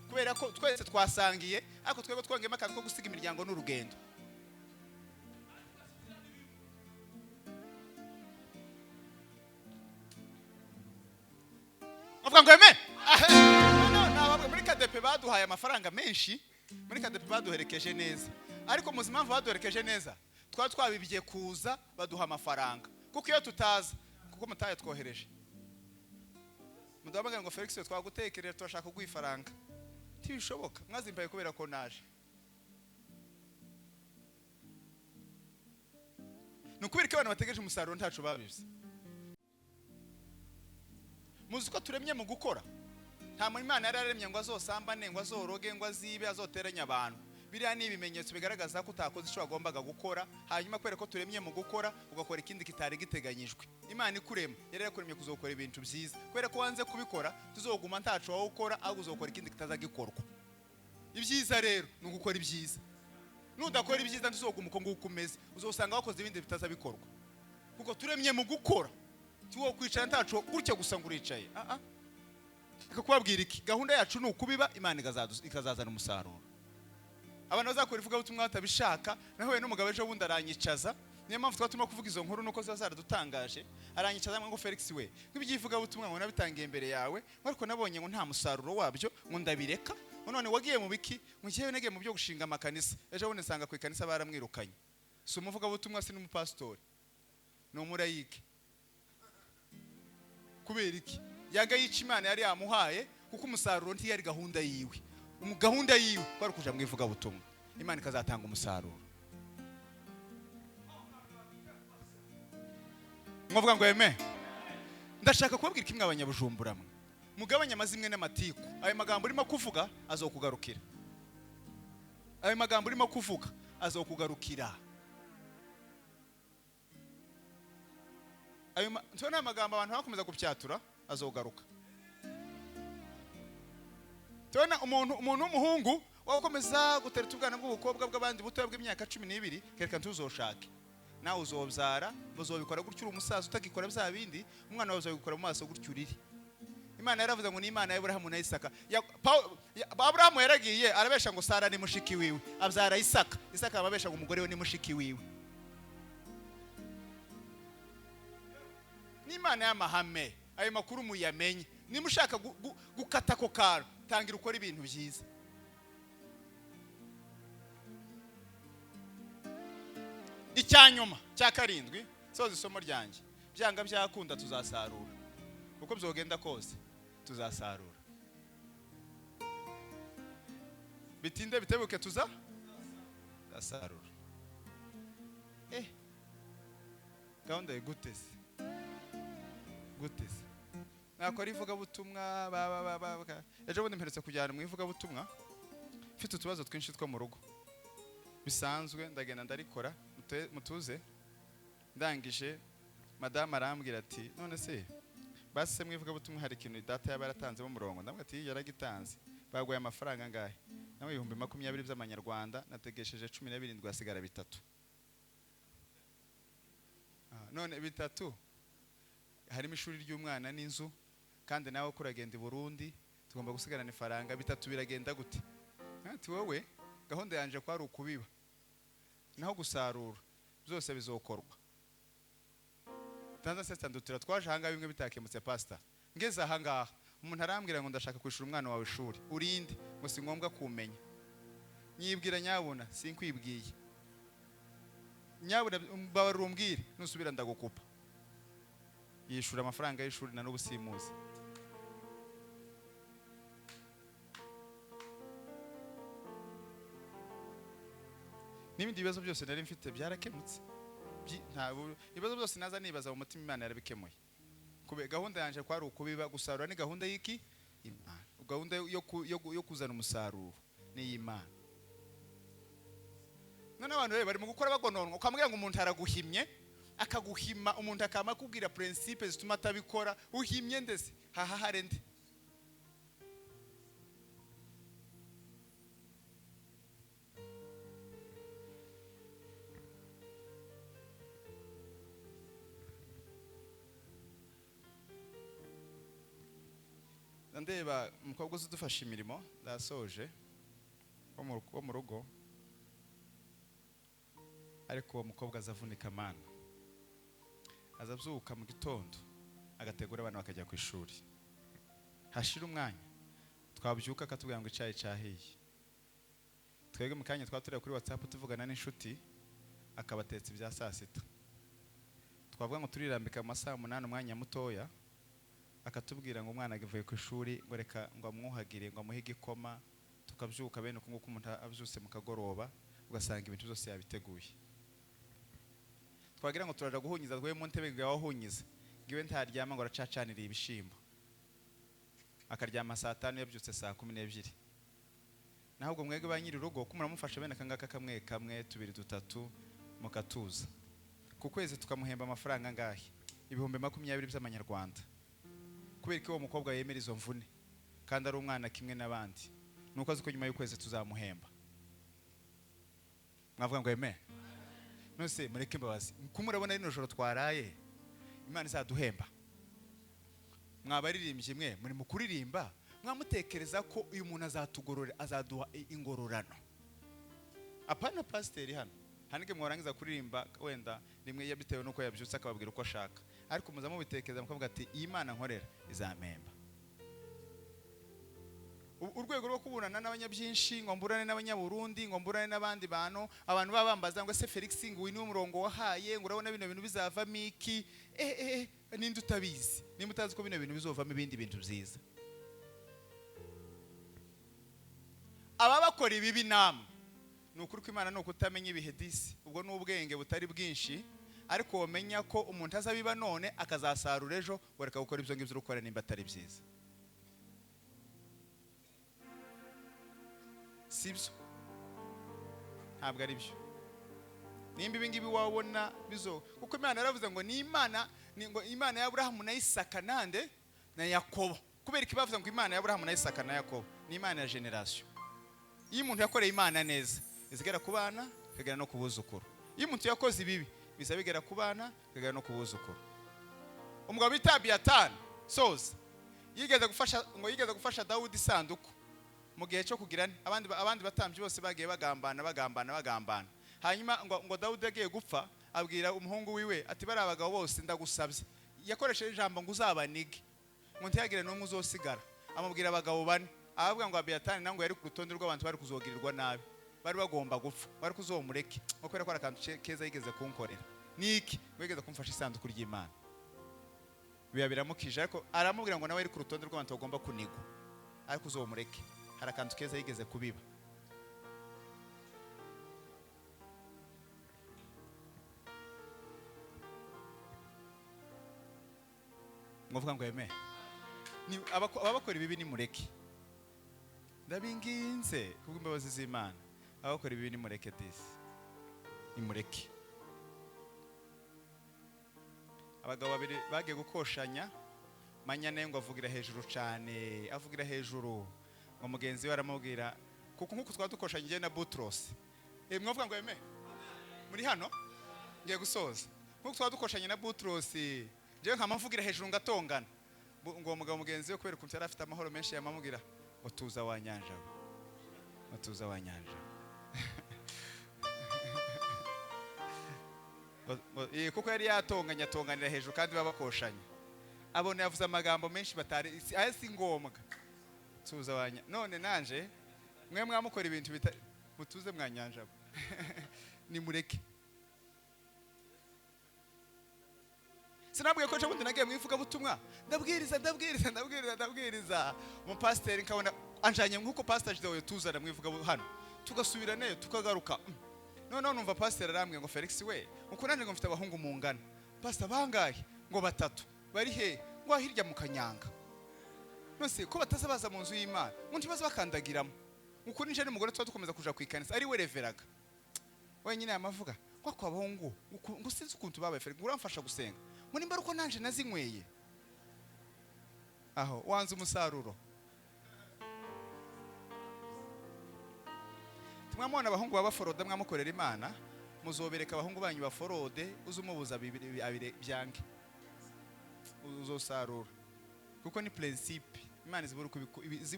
kubera ko twese twasangiye, ariko twebwe twongeyemo akantu ko gusiga imiryango n'urugendo. Avuga ngo eme. No, muri KDP baduhaye amafaranga menshi, muri KDP baduherekeje neza. Ariko muzi impamvu baduherekeje neza? Twari twabibye kuza baduha amafaranga. Kuko iyo tutaza, kuko mutaye twohereje. Mudabaga ngo Felix twagutekerera turashaka kuguha ifaranga. Ntibishoboka, mwazimbaye kubera ko naje. Nukubira ko abantu bategereje umusaruro ntacu babivye. Muzi ko turemye mu gukora. Nta muntu Imana yararemye ngo azosambane, ngo azoroge, ngo azibe, azoteranye abantu. Biriya ni ibimenyetso bigaragaza ko utakoze icyo wagombaga gukora, hanyuma kubera ko turemye mu gukora ugakora ikindi kitari giteganyijwe. Imana ikurema yari yakuremye kuzokora ibintu byiza. Kubera ko wanze kubikora, tuzoguma ntacu wowe ukora, ahubwo uzokora ikindi kitaza gikorwa. Ibyiza rero ni ugukora ibyiza. Nudakora ibyiza ntuzoguma uko nguko umeze, uzosanga wakoze ibindi bitaza bikorwa. Kuko turemye mu gukora. Tuwo kwicara ntacu gutya gusa ngo uricaye. Reka kubabwira iki, gahunda yacu ni ukubiba, Imana ikazazana umusaruro. Abantu bazakora ivugabutumwa batabishaka. Nahuye n'umugabo ejo bundi aranyicaza, Niyo mpamvu tuba turimo kuvuga izo nkuru, nuko ziba zaradutangaje. Aranyicaza ngo: "Felix we, nk'iby'ivugabutumwa ngo nabitangiye imbere yawe, ngo ariko nabonye ngo nta musaruro wabyo, ngo ndabireka." Ngo none wagiye mu biki? Ngo njyewe nagiye mu byo gushinga amakanisa. Ejo bundi nsanga ku ikanisa baramwirukanye. Si umuvugabutumwa, si n'umupasitori, ni umurayike. Kubera iki? Yaga yica Imana yari yamuhaye, kuko umusaruro ntiyari gahunda yiwe. Gahunda yiwe kwari kuja mu ivugabutumwa, Imana ikazatanga umusaruro. Mwavuga ngo eme. Ndashaka kubabwira kimwe, abanyabujumbura mwe, mugabanye amazimwe n'amatiku. Ayo magambo urimo kuvuga azokugarukira, ayo magambo urimo kuvuga azokugarukira. Ayo tubona amagambo abantu bakomeza gupyatura azogaruka. Tubona umuntu w'umuhungu wakomeza gutereta ubwana bw'ubukobwa bw'abandi butoya bw'imyaka 12, kereka ntuzoshake, nawe uzobyara bazobikora gutyo. Uri umusaza utagikora bya bindi, umwana wawe uzabikora mu maso gutyo urire. Imana yaravuze ngo ni Imana ya Aburahamu na Isaka. Aburahamu yaragiye arabesha ngo Sara ni mushiki wiwe, abyara Isaka. Isaka ababesha ngo umugore we ni mushiki wiwe. Ni Imana y'amahame. Ayo makuru muyamenye. Niba ushaka gukata ako kantu, tangira ukora ibintu byiza. Icya nyuma cya karindwi, soza isomo ryanjye: byanga byakunda tuzasarura. Uko byogenda kose tuzasarura, bitinde bitebuke tuzasarura. Gahunda ye gute se? Gute se nakora ivugabutumwa? Ba ba ba ba ba. Ejo bundi mperutse kujyana mu ivugabutumwa mfite utubazo twinshi two mu rugo bisanzwe. Ndagenda ndarikora, mutuze. Ndangije, madamu arambwira ati: "None se basi se mu ivugabutumwa hari ikintu data yaba yaratanzemo umurongo?" Ndamubwira ati: "Yaragitanze." "Baguhaye amafaranga angahe?" Nawe: "20,000 by'amanyarwanda." Nategesheje 17, hasigara 3. Ah, none 3 harimo ishuri ry'umwana n'inzu, kandi nawe ko uragenda i Burundi, tugomba gusigarana ifaranga, 3 biragenda gute? Ati: "Wowe, gahunda yanje ko ari ukubiba, naho gusarura byose bizokorwa." Tanza sesta ndutira twaje ahangaha bimwe bitakemutse. Pastor, ngeze ahangaha umuntu arambwira ngo: "Ndashaka kwishura umwana wawe ishuri." "Urinde?" Ngo: "Si ngombwa kumenya." Nyibwira nyabuna, sinkwibwiye nyabuna, mbabarira umbwire, nusubira ndagukupa. Yishura amafaranga y'ishuri, na n'ubu simuzi. N'ibindi bibazo byose nari mfite byarakemutse. Ibibazo byose naza nibaza mu mutima, Imana yarabikemuye. Kube gahunda yanje kwari ukubiba, gusarura ni gahunda y'iki? Imana. Gahunda yo kuzana umusaruro ni iy'Imana. None abantu rero bari mu gukora bagononwa, ukamubwira ngo umuntu araguhimye, akaguhima, umuntu akama akubwira principe zituma atabikora. Uhimye ndetse hahahare nde? Ndeba umukobwa uzi udufasha imirimo, ndasoje, wo mu rugo, ariko uwo mukobwa azavunika amana, azabyuka mu gitondo agategura abana bakajya ku ishuri. Hashira umwanya twabyuka akatubwira ngo icyayi cyahiye. Twebwe mu kanya twaba tureba kuri WhatsApp tuvugana n'inshuti, akabatetse ibya saa sita. Twavuga ngo turirambika mu masaha 8, umwanya mutoya, akatubwira ngo umwana avuye ku ishuri, ngo reka ngo amwuhagire, ngo amuhe igikoma. Tukabyuka bene uku nguku, umuntu abyutse mu kagoroba ugasanga ibintu byose yabiteguye. Twagira ngo turaja guhunyiza twe mu ntebe, ngo wahunyize, ngiwe ntaryama, ngo aracacaniriye ibishimbo, akaryama saa 5, yabyutse saa 12. Naho ubwo mwebwe ba nyiri urugo ko muramufasha bene akangaka, kamwe kamwe, tubiri, dutatu, mukatuza, ku kwezi tukamuhemba amafaranga angahe? 20,000 by'amanyarwanda. Kubera ko uwo mukobwa yemera izo mvune kandi ari umwana kimwe n'abandi, nuko azi ko nyuma y'ukwezi tuzamuhemba. Mwavuga ngo eme. Nose mureke imbabazi, ko murabona rino joro twaraye, Imana izaduhemba? Mwabaririmbyi mwe muri mu kuririmba, mwamutekereza ko uyu muntu azatugorora, azaduha ingororano? Apana pasiteri hano. Hanike mwarangiza kuririmba wenda rimwe yabitewe nuko yabyutse akababwira uko ashaka, ariko muza mubitekereza mukavuga ati iyi Mana nkorera izampemba. Urwego rwo kuburana n'abanyabyinshi, ngo mburane n'abanyaburundi, ngo mburane n'abandi bantu, abantu baba bambaza ngo ese Felix ngo uyu niwo murongo wahaye, ngo urabona bino bintu bizavamo iki? Ninde utabizi? Nimba utazi ko bino bintu bizovamo ibindi bintu byiza. Ababakora ibibi namwe, ni ukuri ko Imana ni ukutamenya ibihe disi, ubwo ni ubwenge butari bwinshi, ariko wamenya ko umuntu azabiba none akazasarura ejo, wareka gukora ibyo ngibyo ukora nimba atari byiza. Sibyo, ntabwo ari byo. Nimba ibi ngibi wabona bizo, kuko Imana yaravuze ngo ni Imana, ni ngo Imana ya Aburahamu na Isaka nande na Yakobo. Kubera iki bavuze ngo Imana ya Aburahamu na Isaka na Yakobo? Ni Imana ya generation. Iyo umuntu yakoreye Imana neza, izigera ku bana, ikagera no ku buzukuru. Iyo umuntu yakoze ibibi, biza bigera ku bana, ikagera no ku buzukuru. Umugabo bita Abiyatani soza yigeze gufasha Dawudi isanduku mu gihe cyo kugira abandi batambyi bose bagiye bagambana. Hanyuma ngo Dawudi agiye gupfa, abwira umuhungu wiwe ati bari abagabo bose ndagusabye. Yakoresheje ijambo ngo uzabanige, ngo ntihagire n'umwe uzosigara. Amubwira abagabo bane, abavuga ngo Abiyatani nango yari ku rutonde rw'abantu bari kuzogirirwa nabi, bari bagomba gupfa, bari kuzomureke, ngo kubera ko ari akantu keza yigeze kunkorera. Niki wigeze kumfasha isanduku ry'Imana? Biba biramukije, ariko aramubwira ngo nawe yari ku rutonde rw'abantu bagomba kunigwa, ariko uzomureke, hari akantu keza yigeze kubiba. Ngovuga ngo amen. Ni abakora ibibi ni mureke. Ndabinginze kubw'imbabazi z'Imana, abakora ibibi ni mureke disi, ni mureke. Abagabo babiri bagiye gukoshanya, Manyane ngo avugira hejuru cyane, avugira hejuru, ngo mugenzi we aramubwira, kuko nkuko twaba dukoshanye njye na Butros. Mwavuga ngo amen. Muri hano ngiye gusoza. Nkuko twaba dukoshanye na Butros, njye nkama mvugira hejuru ngatongana. Ngo mugabo mugenzi we kubera ukuntu yari afite amahoro menshi yamamubwira ngo tuza wa nyanja, ngo tuza wa nyanja. Kuko yari yatonganya atonganira hejuru kandi babakoshanye. Abona yavuze amagambo menshi batari aya si ngombwa. Tuza wa nyanja. None nanje mwe mwamukora ibintu mutuze mwa nyanja. Ni mureke. Sinabwiye ko nje nagiye mwivuga butumwa, ndabwiriza. Umupasiteri nkabona anjanye nkuko pastor Jidewe tuzana mwivuga hano, tugasubira nayo tukagaruka. None numva pasiteri arambwiye ngo Felix we, uko nanje ngo mfite abahungu mungana. Pastor bangahe? Ngo batatu. Bari he? Ngo hirya mu Kanyanga. Nose ko bataza baza mu nzu y'Imana, ngo ntibaza bakandagiramo. Uko nije n'umugore twa dukomeza kuja kwikanisa ari we reveraga. Wenyine yamavuga ngo kwa abahungu ngo sinzi ukuntu babaye Felix, ngo uramfasha gusenga. Ngo nimba uko nanje nazinyweye. Aho wanze umusaruro. Tumwamona abahungu babaforoda mwamukorera Imana, muzobereka abahungu banyu baforode, uzumubuza bibiri byange. Uzosarura. Kuko ni principe Imana izibura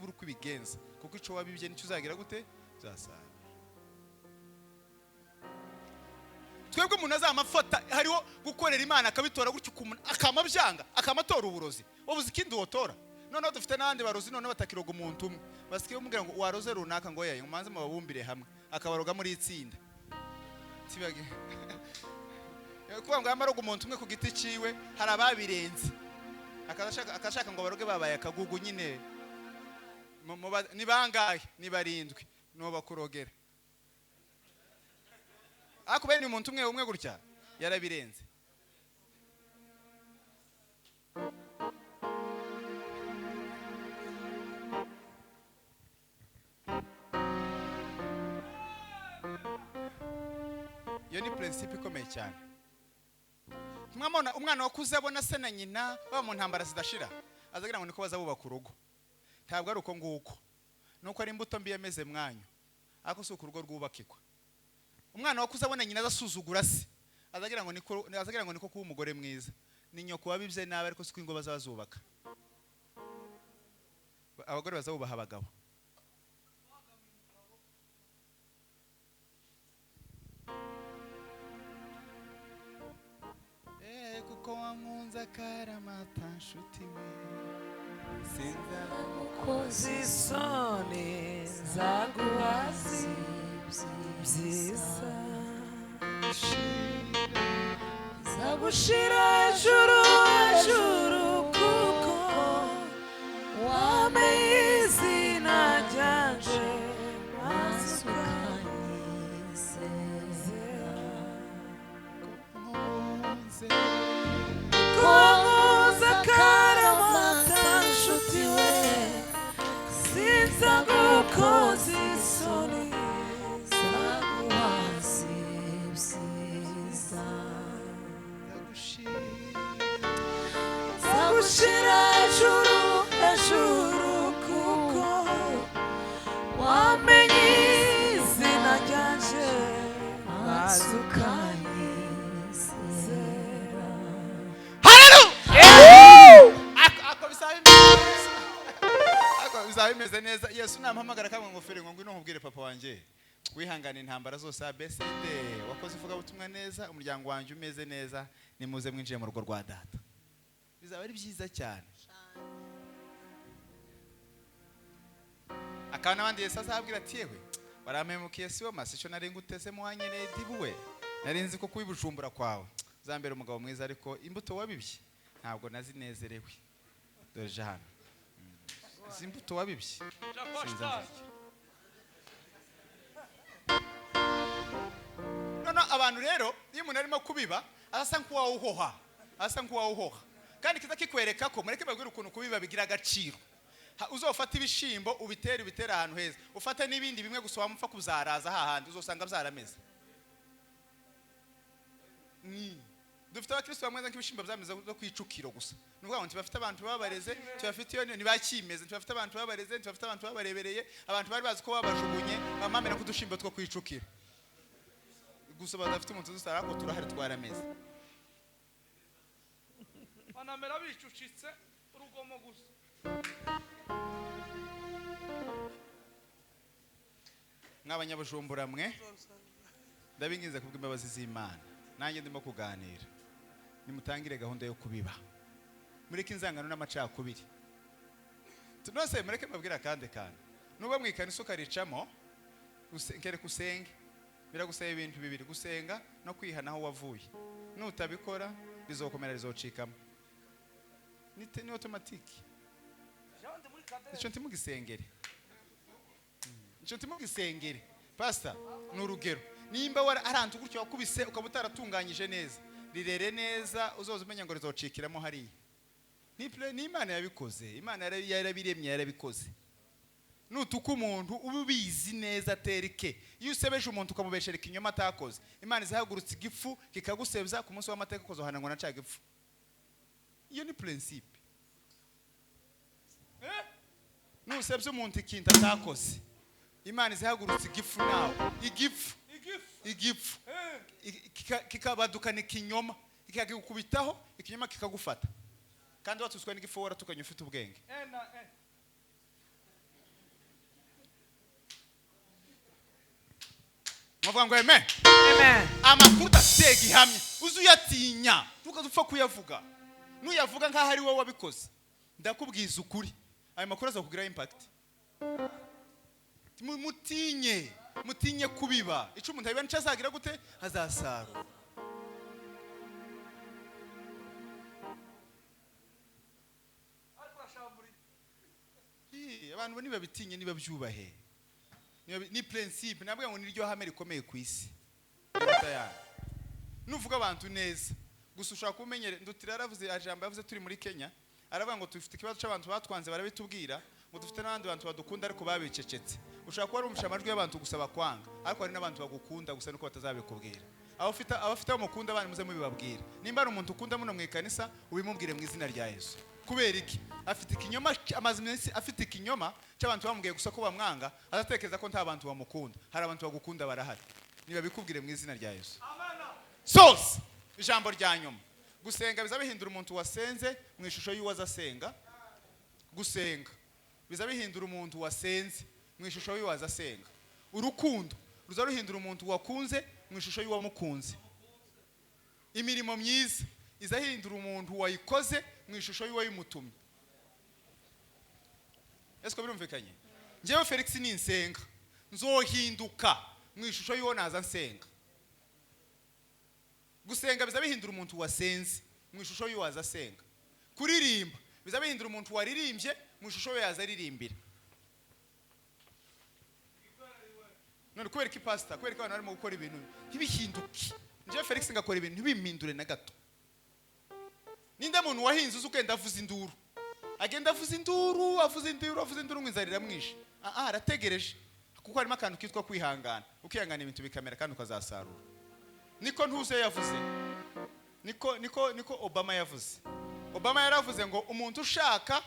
uko ibigenza, kuko ico wabibye nicyo uzagira gute? Uzasarura. Twebwe umuntu azamafata hariho gukorera Imana akabitora gutyo akama byanga, akamatora uburozi. Wabuze ikindi wotora. None dufite n'abandi barozi none batakiroga umuntu umwe. Basikiye umubwira ngo waroze runaka ngo yaye umanze mubabumbire hamwe, akabaroga muri itsinda. Tibage. Kuba ngo yamaroga umuntu umwe ku giti ciwe hari ababirenze. Akashaka ngo baroge babaye akagugu nyine. Ni bangahe? Ni barindwi. No bakurogera. Ako bene umuntu umwe umwe gutya yarabirenze. Iyo ni principe ikomeye cyane. Mwamona umwana wakuze abona se na nyina baba mu ntambara zidashira, azagira ngo niko bazabubaka urugo. Ntabwo ari uko nguko. Nuko ari imbuto mbi yameze mwanyu. Ariko si uko urugo rwubakikwa. Umwana wakuze abona nyina azasuzugura se, azagira ngo niko kuba umugore mwiza. Ni nyoko wabibye nabi, ariko siko ingo bazabazubaka. Abagore bazabubaha abagabo. Wankunze akaramata nshuti we, sinza Mukozi Isoni nzaguhaza ibyiza, nzagushira hejuru hejuru, kuko wamenye izina ryanje, maze ukanyizera. Nkunze Kuza karamata nshuti we, sinzagukoza isoni, Nzaguhaza ibyiza, ndagushira nzagushira hejuru hejuru, kuko wamenye izina ryanje, maze maze ukanyizera. Ako bizaba bimeze neza. Ako bizaba bimeze neza. Yesu nampamagara kamwe ngofero ngo ngwino nkubwire papa wanjye, wihangane intambara zose ABCD, wakoze ivugabutumwa neza, umuryango wanjye umeze neza, nimuze mwinjiye mu rugo rwa data. Bizaba ari byiza cyane. Akaba n'abandi Yesu azabwira ati yewe warampemukiye, siwe masi icyo nari nguteze muwanyereye dibuwe, nari nzi ko kubibujumbura kwawe uzambera umugabo mwiza, ariko imbuto wabibye ntabwo nazinezerewe. Dore je hano. Izi mbuto wabibye sinza nzirya. None abantu rero, iyo umuntu arimo kubiba asa nk'uwawuhoha, asa nk'uwawuhoha, kandi kiza kikwereka ko mureke babwire ukuntu kubiba bigira agaciro. Uzofata ibishimbo ubitere, ubitere ahantu heza, ufate n'ibindi bimwe gusa wamupfa kuzaraza hahandi uzosanga byarameze. Dufite abakristo bamwe nk'ibishimbo byameze zo kwicukiro gusa. Ni ukuvuga ngo ntibafite abantu babareze, ntibafite iyo ntibakimeze, ntibafite abantu babareze, ntibafite abantu babarebereye. Abantu bari bazi ko babajugunye bamamera nk'udushimbo two kwicukiro gusa, badafite umuntu uzusara, ariko turahari twarameze. Banamera bicucitse urugomo gusa. Mw'abanyabujumbura mwe, ndabinginze kubw'imbabazi z'Imana, nanjye ndimo kuganira, nimutangire gahunda yo kubiba, mureke inzangano n'amacakubiri. Nose mureke mbabwire akandi kantu. Nubwo mwikana isuka ricamo, kereka usenge. Biragusaba ibintu bibiri: gusenga no kwihana aho wavuye. Nutabikora rizokomera, rizocikamo. Ni automatique. Jewe ndi muri kadere. Icyo ntimugisengere, icyo ntimugisengere. Pastor, ni urugero, nimba aranze gutyo wakubise ukaba utaratunganyije neza, rirere neza, uzoza umenya ngo rizocikiramo hariya. Ni Imana yabikoze, Imana yarabiremye, yarabikoze. Nutuka umuntu uba ubizi neza aterike. Iyo usebeje umuntu ukamubeshera ikinyoma atakoze, Imana izahagurutsa igifu kikagusebya ku munsi w'amateka, ukazohanangwa na ca gifu. Iyo ni principe. Nusebya umuntu ikintu atakoze, Imana izahagurutsa igifu nawe, igifu. Igifu. Igifu. Eh. Kikabadukana ikinyoma kikagukubitaho, ikinyoma kikagufata, kandi watuswe n'igifu waratukanye ufite ubwenge. Eh na eh. Muvuga ngo amen. Amen. Amakuru udafitiye gihamya uze uyatinya, ntukaze upfa kuyavuga. Nuyavuga nk'aho ari wowe wabikoze, ndakubwiza ukuri, ayo makuru azakugiraho impact. Mutinye, mutinye kubiba. Icyo umuntu abiba nicyo azagira gute? Azasarura. Ariko urashavuriye. Ii, abantu nibabitinye, nibabyubahe. Ni principe nabwo ngo niryo hame rikomeye ku isi. Leta yanyu. Nuvuga abantu neza gusa ushobora kumenyere. Ndutira yaravuze ijambo, yavuze turi muri Kenya, aravuga ngo dufite ikibazo cy'abantu batwanze barabitubwira, ngo dufite n'abandi bantu badukunda ariko babicecetse. Ushobora kuba warumvishe amajwi y'abantu gusa bakwanga, ariko hari n'abantu bagukunda gusa nuko batazabikubwira. Abafite, abafite abo mukunda abana, muze mubibabwira. Nimba ari umuntu ukunda muno mu ikanisa, ubimubwire mu izina rya Yesu. Kubera iki? Afite ikinyoma, amaze iminsi afite ikinyoma cy'abantu bamubwiye gusa ko bamwanga, azatekereza ko nta bantu bamukunda. Hari abantu bagukunda, barahari, nibabikubwire mu izina rya Yesu. Sose ijambo rya nyuma: gusenga biza bihindura umuntu wasenze mu ishusho y'uwaza asenga. Gusenga biza bihindura umuntu wasenze mu ishusho y'uwaza asenga. Urukundo ruza ruhindura umuntu wakunze mu ishusho y'uwamukunze. Imirimo myiza izahindura umuntu wayikoze mu ishusho y'uwayimutumye. Ese ko birumvikanye? Njyewe Felix ninsenga nzohinduka mu ishusho y'uwo naza nsenga. Gusenga biza bihindura umuntu wasenze mu ishusho y'uwaza asenga. Kuririmba biza bihindura umuntu waririmbye mu ishusho ye yaza aririmbira. None kubera iki pastor, kubera ko abantu barimo gukora ibintu ntibihinduke, njyewe Felix ngakora ibintu ntibimpindure na gato? Ninde muntu wahinze uzi ugenda avuza induru, agenda avuza induru, avuza induru, avuza induru ngo inzara iramwishe? Ah, arategereje, kuko harimo akantu kitwa kwihangana. Ukihangana ibintu bikamera kandi ukazasarura. Niko ntuze yavuze, niko niko niko Obama yavuze. Obama yaravuze ngo umuntu ushaka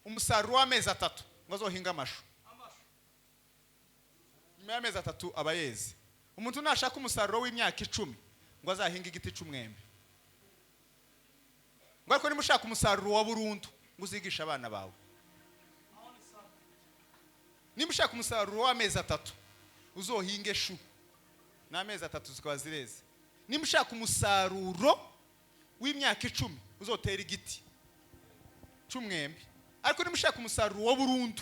umusaruro w'amezi 3 ngo azohinga amashu, nyuma y'amezi 3 aba yeze. Umuntu nashaka umusaruro w'imyaka 10 ngo azahinge igiti c'umwembe. Ngo ariko niba ushaka umusaruro wa burundu ngo uzigishe abana bawe. Niba ushaka umusaruro w'amezi 3 uzohinge shu, n'amezi 3 zikaba zireze. Niba ushaka umusaruro w'imyaka 10 uzotera igiti c'umwembe. Ariko niba ushaka umusaruro wa burundu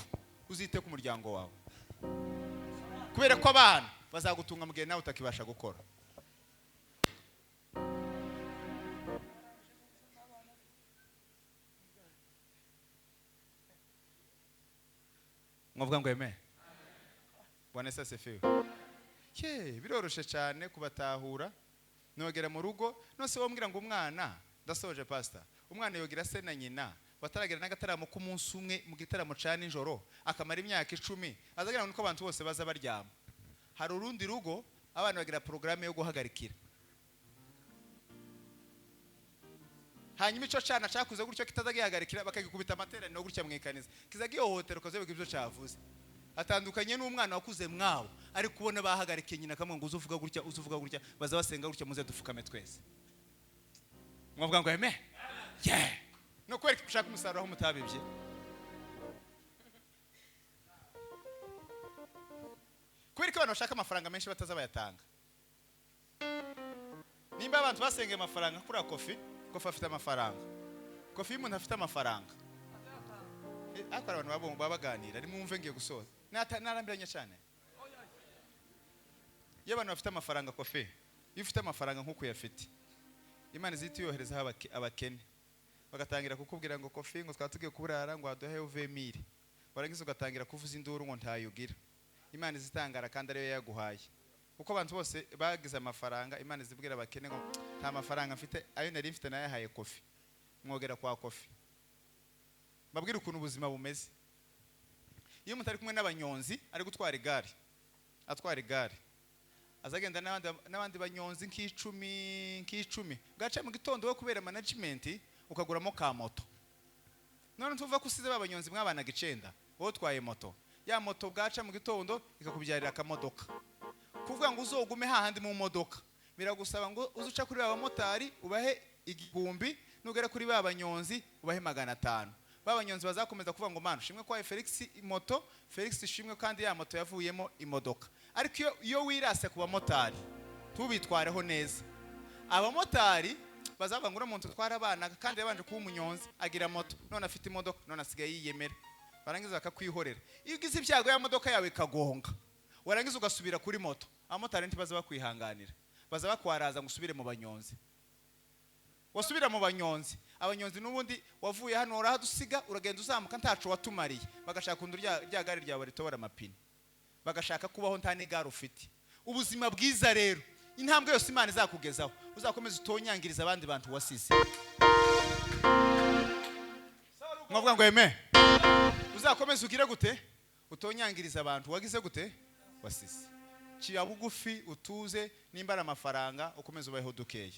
uzite ku muryango wawe, kubera ko abana bazagutunga mu gihe nawe utakibasha gukora. Mwavuga ngo amen. Bwana Yesu asifiwe. Biroroshe cyane kubatahura. Nogera mu rugo nose wombwira ngo umwana, ndasoje pastor, umwana yogira se na nyina bataragera n'agataramo k'umunsi umwe mu gitaramo ca nijoro akamara imyaka 10, azagira ngo niko abantu bose baza baryama. Hari urundi rugo abana bagira programme yo guhagarikira, hanyuma ico cana cakuze gutyo kitazagihagarikira bakagikubita amateraniro gutya mwikaneza kizagihohotera ukazobe ibyo cavuze. Atandukanye n'umwana wakuze mwawo ari kubona bahagarikiye nyina kamwe ngo uzuvuga gutya, uzuvuga gutya, baza basenga gutya, muze dufukame twese. Mwavuga ngo amen. Yeah. No kwereka ushaka umusaruro aho mutabibye. Kubera ko abantu bashaka amafaranga menshi batazabayatanga. Nimba abantu basengeye amafaranga kuri Kofi, Kofi afite amafaranga. Kofi iyo umuntu afite amafaranga, ariko abantu baba baganira, nimwumve ngiye gusoza. Narambiranye cyane. Iyo abantu bafite amafaranga, Kofi, iyo ufite amafaranga nk'uko uyafite, Imana izita iyoherezaho abakene. Bagatangira kukubwira ngo Kofi ngo twaba tugiye kuburara ngo waduhe uvemire. Warangiza ugatangira kuvuza induru ngo ntayugira. Imana izitangara kandi ariyo yaguhaye. Kuko abantu bose bagize amafaranga, Imana izibwira abakene ngo nta mafaranga mfite, ayo nari mfite nayahaye Kofi. Mwogera kwa Kofi. Mbabwire ukuntu ubuzima bumeze. Iyo umuntu ari kumwe n'abanyonzi ari gutwara igare, atwara igare, azagenda n'abandi banyonzi nk'icumi. Bwaca mu gitondo we kubera management ukaguramo ka moto. None tuvuga ko usize babanyonzi mwabanaga 9, wowe utwaye moto. Ya moto bwaca mu gitondo ikakubyarira akamodoka. Kuvuga ngo uzogume hahandi mu modoka, biragusaba ngo uzuca kuri ba bamotari ubahe 1000, nugera kuri ba banyonzi ubahe 500. Ba banyonzi bazakomeza kuvuga ngo mana shimwe kwa Felix moto, Felix shimwe kandi ya moto yavuyemo imodoka. Ariko iyo wirase ku bamotari tubitwareho neza. Abamotari bazavuga ngo umuntu twara abana kandi yabanje kuba umunyonzi agira moto, none afite imodoka, none asigaye yiyemera. Barangiza bakakwihorera. Iyo ugize ibyago ya modoka yawe ikagonga, warangiza ugasubira kuri moto, abamotari ntibaza bakwihanganira, baza bakwaraza ngo usubire mu banyonzi. Wasubira mu banyonzi, abanyonzi n'ubundi wavuye hano urahadusiga uragenda uzamuka ntaco watumariye, bagashaka kundi rya gare ryawe ritobora amapine, bagashaka kubaho nta n'igare ufite. Ubuzima bwiza rero, intambwe yose Imana izakugezaho, uzakomeza utonyangiriza abandi bantu wasize. Mwavuga ngo amen. Uzakomeza ugire gute? Utonyangiriza abantu wagize gute? Wasize. Ciya bugufi utuze, nimba ari amafaranga ukomeze ubayeho dukeya,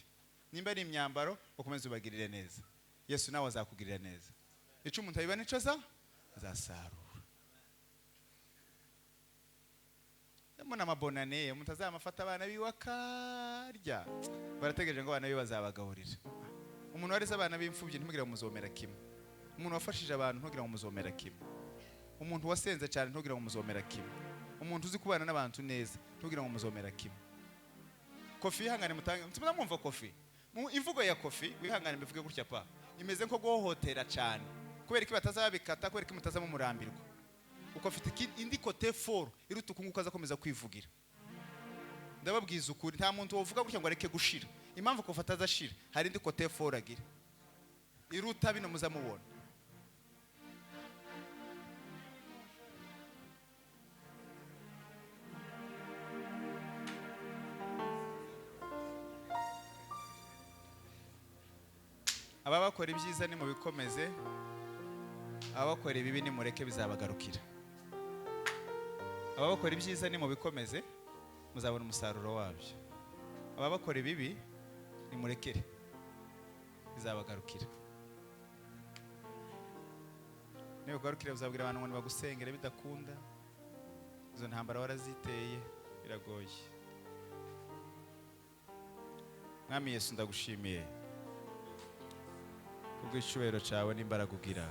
nimba ari imyambaro ukomeze ubagirire neza. Yesu nawe azakugirira neza. Ico umuntu abiba nico azasarura. Mbona amabonane umuntu azamafata abana biwe akarya, barategereje ngo abana biwe bazabagaburira. Umuntu wareze abana b'imfubyi ntimugire ngo muzomera kimwe. Umuntu wafashije abantu ntugira ngo muzomera kimwe. Umuntu wasenze cyane ntugira ngo muzomera kimwe. Umuntu uzi kubana n'abantu neza ntugira ngo muzomera kimwe. Kofi ihangane mutange, mtumva mwumva Kofi. Mu imvugo ya Kofi, wihangane mbivuge gutya pa, imeze nko guhohotera cyane. Kubera ko batazabikata, kubera ko mutazamumurambirwa, uko afite indi côté fort iruta uku nguku azakomeza kwivugira. Ndababwiza ukuri, nta muntu wovuga gutya ngo areke gushira. Impamvu Kofi atazashira, hari indi côté fort agira iruta bino muzamubona. Ababakora ibyiza nimubikomeze, ababakora ibibi nimureke, bizabagarukira. Ababakora ibyiza nimubikomeze, muzabona umusaruro wabyo. Ababakora ibibi nimurekere, bizabagarukira. Nibakugarukira, uzabwira abantu ngo nibagusengere bidakunda. Izo ntambara waraziteye, biragoye. Mwami Yesu, ndagushimiye kubw'icyubahiro cyawe n'imbaraga ugira.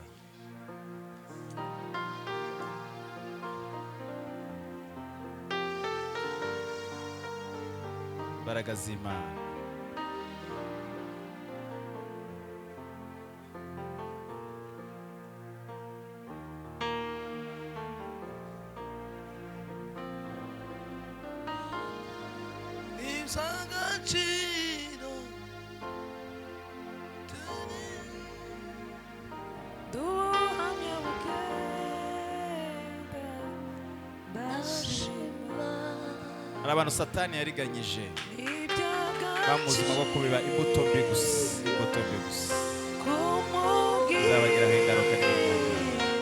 Imbaraga z'Imana. Iby'agaciro turi Duhamya bugenda, ndashima. Hari abantu Satani yariganyije Iby'agaciro bamuzima bwo kubiba imbuto mbi gusa, imbuto mbi gusa. Kumubwira. Bizabagiraho ingaruka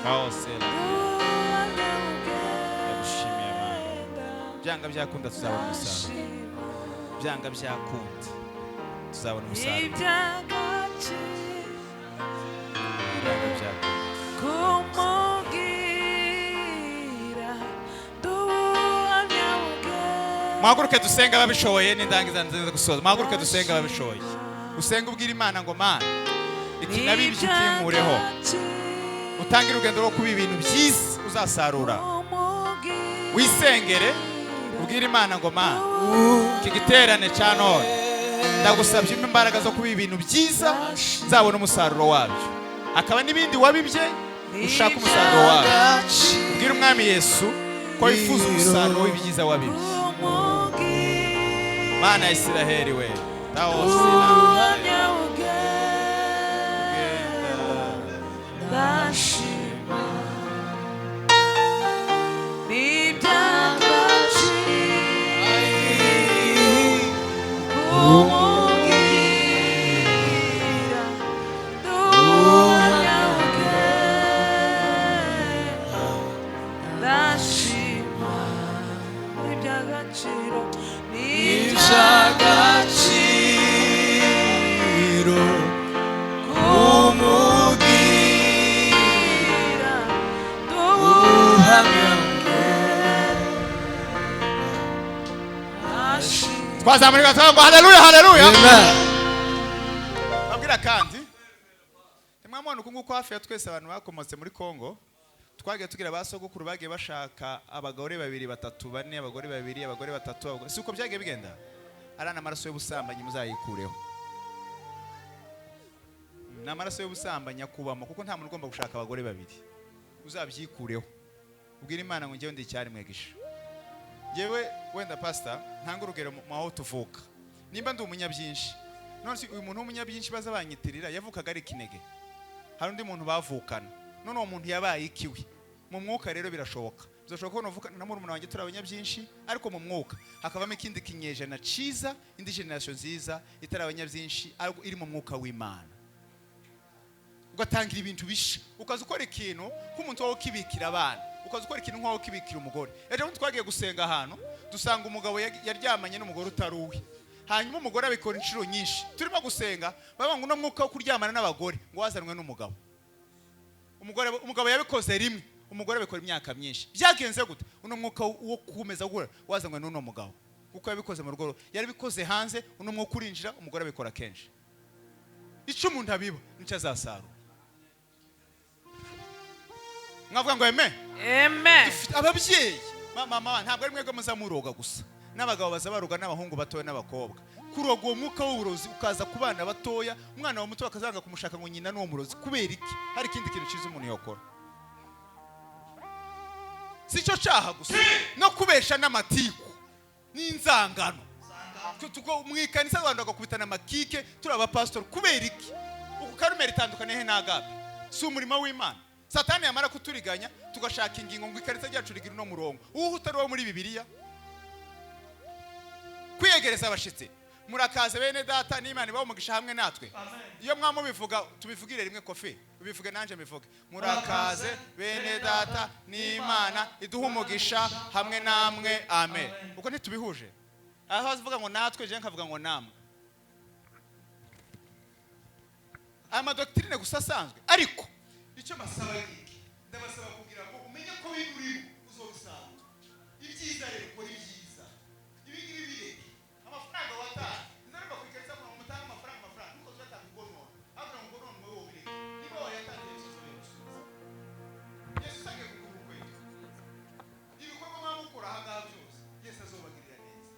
kawosera. Duhamya Ndagushimiye, Mana. bugenda, Byanga byakunda tuzabona umusaruro. ndashima. Byanga byakunda tuzabona umusaruro. Iby'agaciro Byanga byakunda. Kumubwira, duhamya bugenda. Muhaguruke dusenge ababishoboye, n'indangiza nziza gusoza. Muhaguruke dusenge ababishoboye. Usenge ubwira Imana ngo: "Mana, iki nabibye ukinkureho." Utangire urugendo rwo kuba ibintu byiza uzasarura. Wisengere, ubwire Imana ngo: "Mana, iki giterane cya none ndagusabye umpe imbaraga zo kuba ibintu byiza nzabona umusaruro wabyo." Hakaba n'ibindi wabibye ushaka umusaruro wabyo, ubwire Umwami Yesu ko wifuza umusaruro w'ibyiza wabibye. Mana ya Isiraheli we, tawosina. Ndashima n'iby'agaciro kumubwira, duhamya bugenda, ndashima iby'agaciro. Iby'agaciro Kumubwira, duhamya bugenda. Twazamurika tukavuga ngo haleluya, haleluya. Amen. Babwira kandi ntimwamubona uku nguku. Hafi ya twese abantu bakomotse muri Congo twagiye tugira ba sogokuru bagiye bashaka abagore babiri, batatu, bane, abagore babiri, abagore batatu, abagore. Si uko byagiye bigenda? Ari amaraso y'ubusambanyi, muzayikureho. Ni amaraso y'ubusambanyi akubamo, kuko nta muntu ugomba gushaka abagore babiri. Uzabyikureho, ubwire Imana ngo: "Njyewe ndi icyaremwe gisha." Njyewe wenda, pastor, ntanga urugero mu aho tuvuka, nimba ndi umunyabyinshi. None se uyu muntu w'umunyabyinshi baza banyitirira yavukaga ari ikinege? Hari undi muntu bavukana, none uwo muntu yabaye ikiwe mu mwuka. Rero birashoboka, bizashoboka ko navuka na murumuna wanjye turi abanyabyinshi, ariko mu mwuka hakavamo ikindi kinyejana ciza, indi generation nziza itari abanyabyinshi, ariko iri mu mwuka w'Imana. Ugatangira ibintu bisha, ukaza ukora ikintu nk'umuntu wowe ukibikira abana, ukaza ukora ikintu nk'aho ukibikira umugore. Ejo bundi twagiye gusenga ahantu, dusanga umugabo yaryamanye n'umugore utari uwe, hanyuma umugore abikora inshuro nyinshi. Turimo gusenga, bavuga ngo uno mwuka wo kuryamana n'abagore ngo wazanwe n'umugabo. Umugore, umugabo yabikoze rimwe, umugore abikora imyaka myinshi. Byagenze gute? Uno mwuka wo kumeza gukora wazanwe n'uno mugabo, kuko yabikoze mu rugo, yarabikoze hanze, uno mwuka urinjira, umugore abikora kenshi. Icyo umuntu abiba nicyo azasarura. Mwavuga ngo amen? Amen. Dufite ababyeyi, mama, ntabwo ari mwebwe muzamuroga gusa. N'abagabo baza baroga n'abahungu batoya n'abakobwa. Kuroga uwo mwuka w'uburozi ukaza ku bana batoya, umwana wa muto akazanga kumushaka ngo nyina n'uwo murozi. Kubera iki? Hari ikindi kintu cyiza umuntu yakora. Si cyo cyaha gusa, no kubesha n'amatiku n'inzangano. Mu ikanisa abantu bagakubitana amakike, turi abapasitori. Kubera iki? Uku Karumeli itandukaniye he n'Agape? Si umurimo w'Imana? Satani yamara kuturiganya tugashaka ingingo ngo ikanisa ryacu rigira uno murongo uwo utari uwo muri Bibiliya. Kwiyegereza abashitsi, murakaze bene data, n'Imana ibahe umugisha hamwe natwe. Iyo mwamubivuga tubivugire rimwe, Kofi ubivuge nanjye mbivuge. Murakaze bene data, n'Imana iduha umugisha hamwe namwe, amen. Ubwo ntitubihuje? Aho avuga ngo natwe, je nkavuga ngo namwe. Aya madoctrine gusa asanzwe, ariko icyo mbasaba ni iki? Ndabasaba kugira ngo umenye ko biri urimo uzobisanga ibyiza. Rero ukora ibyiza, ibi ngibi bireke. Amafaranga watanze, nzareba ku ikarita ngo mutange amafaranga, amafaranga nuko tuzatanga ubwo none hakuno ngo none wowe ubireke. Niba wayatanze, Yesu azoyagusubiza. Yesu agiye kugura urukweto. Ibikorwa mwaba mukora aha ngaha byose, Yesu azobagirira neza.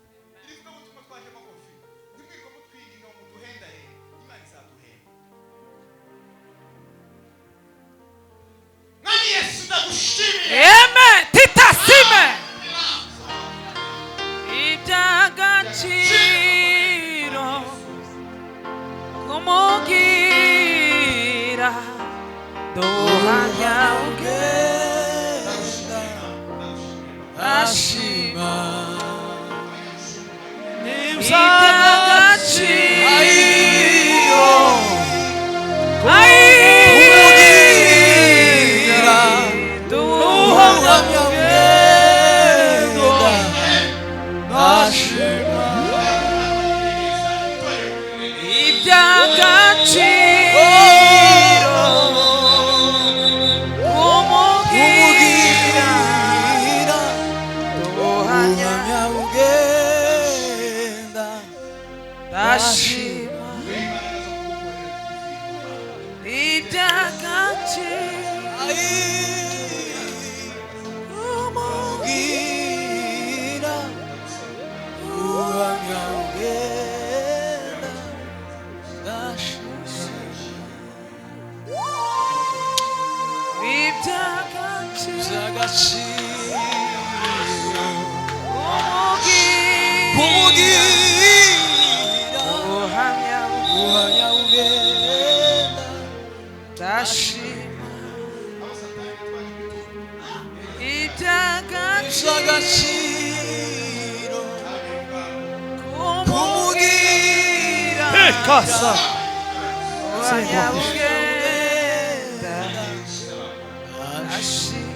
Iri vugabutumwa twajemo, Kofi, ntimwirirwe mutwinginga ngo muduhendahende, Imana izaduhemba. Mwami Yesu, ndagushimiye. Amen. Titasime. Iby'agaciro kumugira duhamya ugenda ashima. Iby'agaciro Kumugira duhamya ubuhamya bugenda ashima. Iby'agaciro kumugira Kumugira duhamya ubuhamya bugenda ndashima. Iby'agaciro Kumugira ubuhamya bugenda ndashima. Iby'agaciro By'agaciro kumugira kumugira ubuhamya ubuhamya bugenda ndashima. Iby'agaciro by'agaciro kumugira Kasa. ubuhamya bugenda ndashima.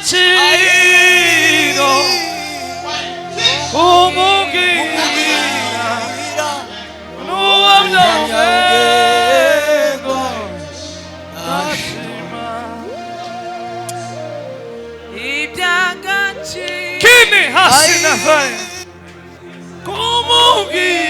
Iby'agaciro kumubwira n'ubuhamya bugenda ndashima. Iby'agaciro Kini hasi na faya kumubwira.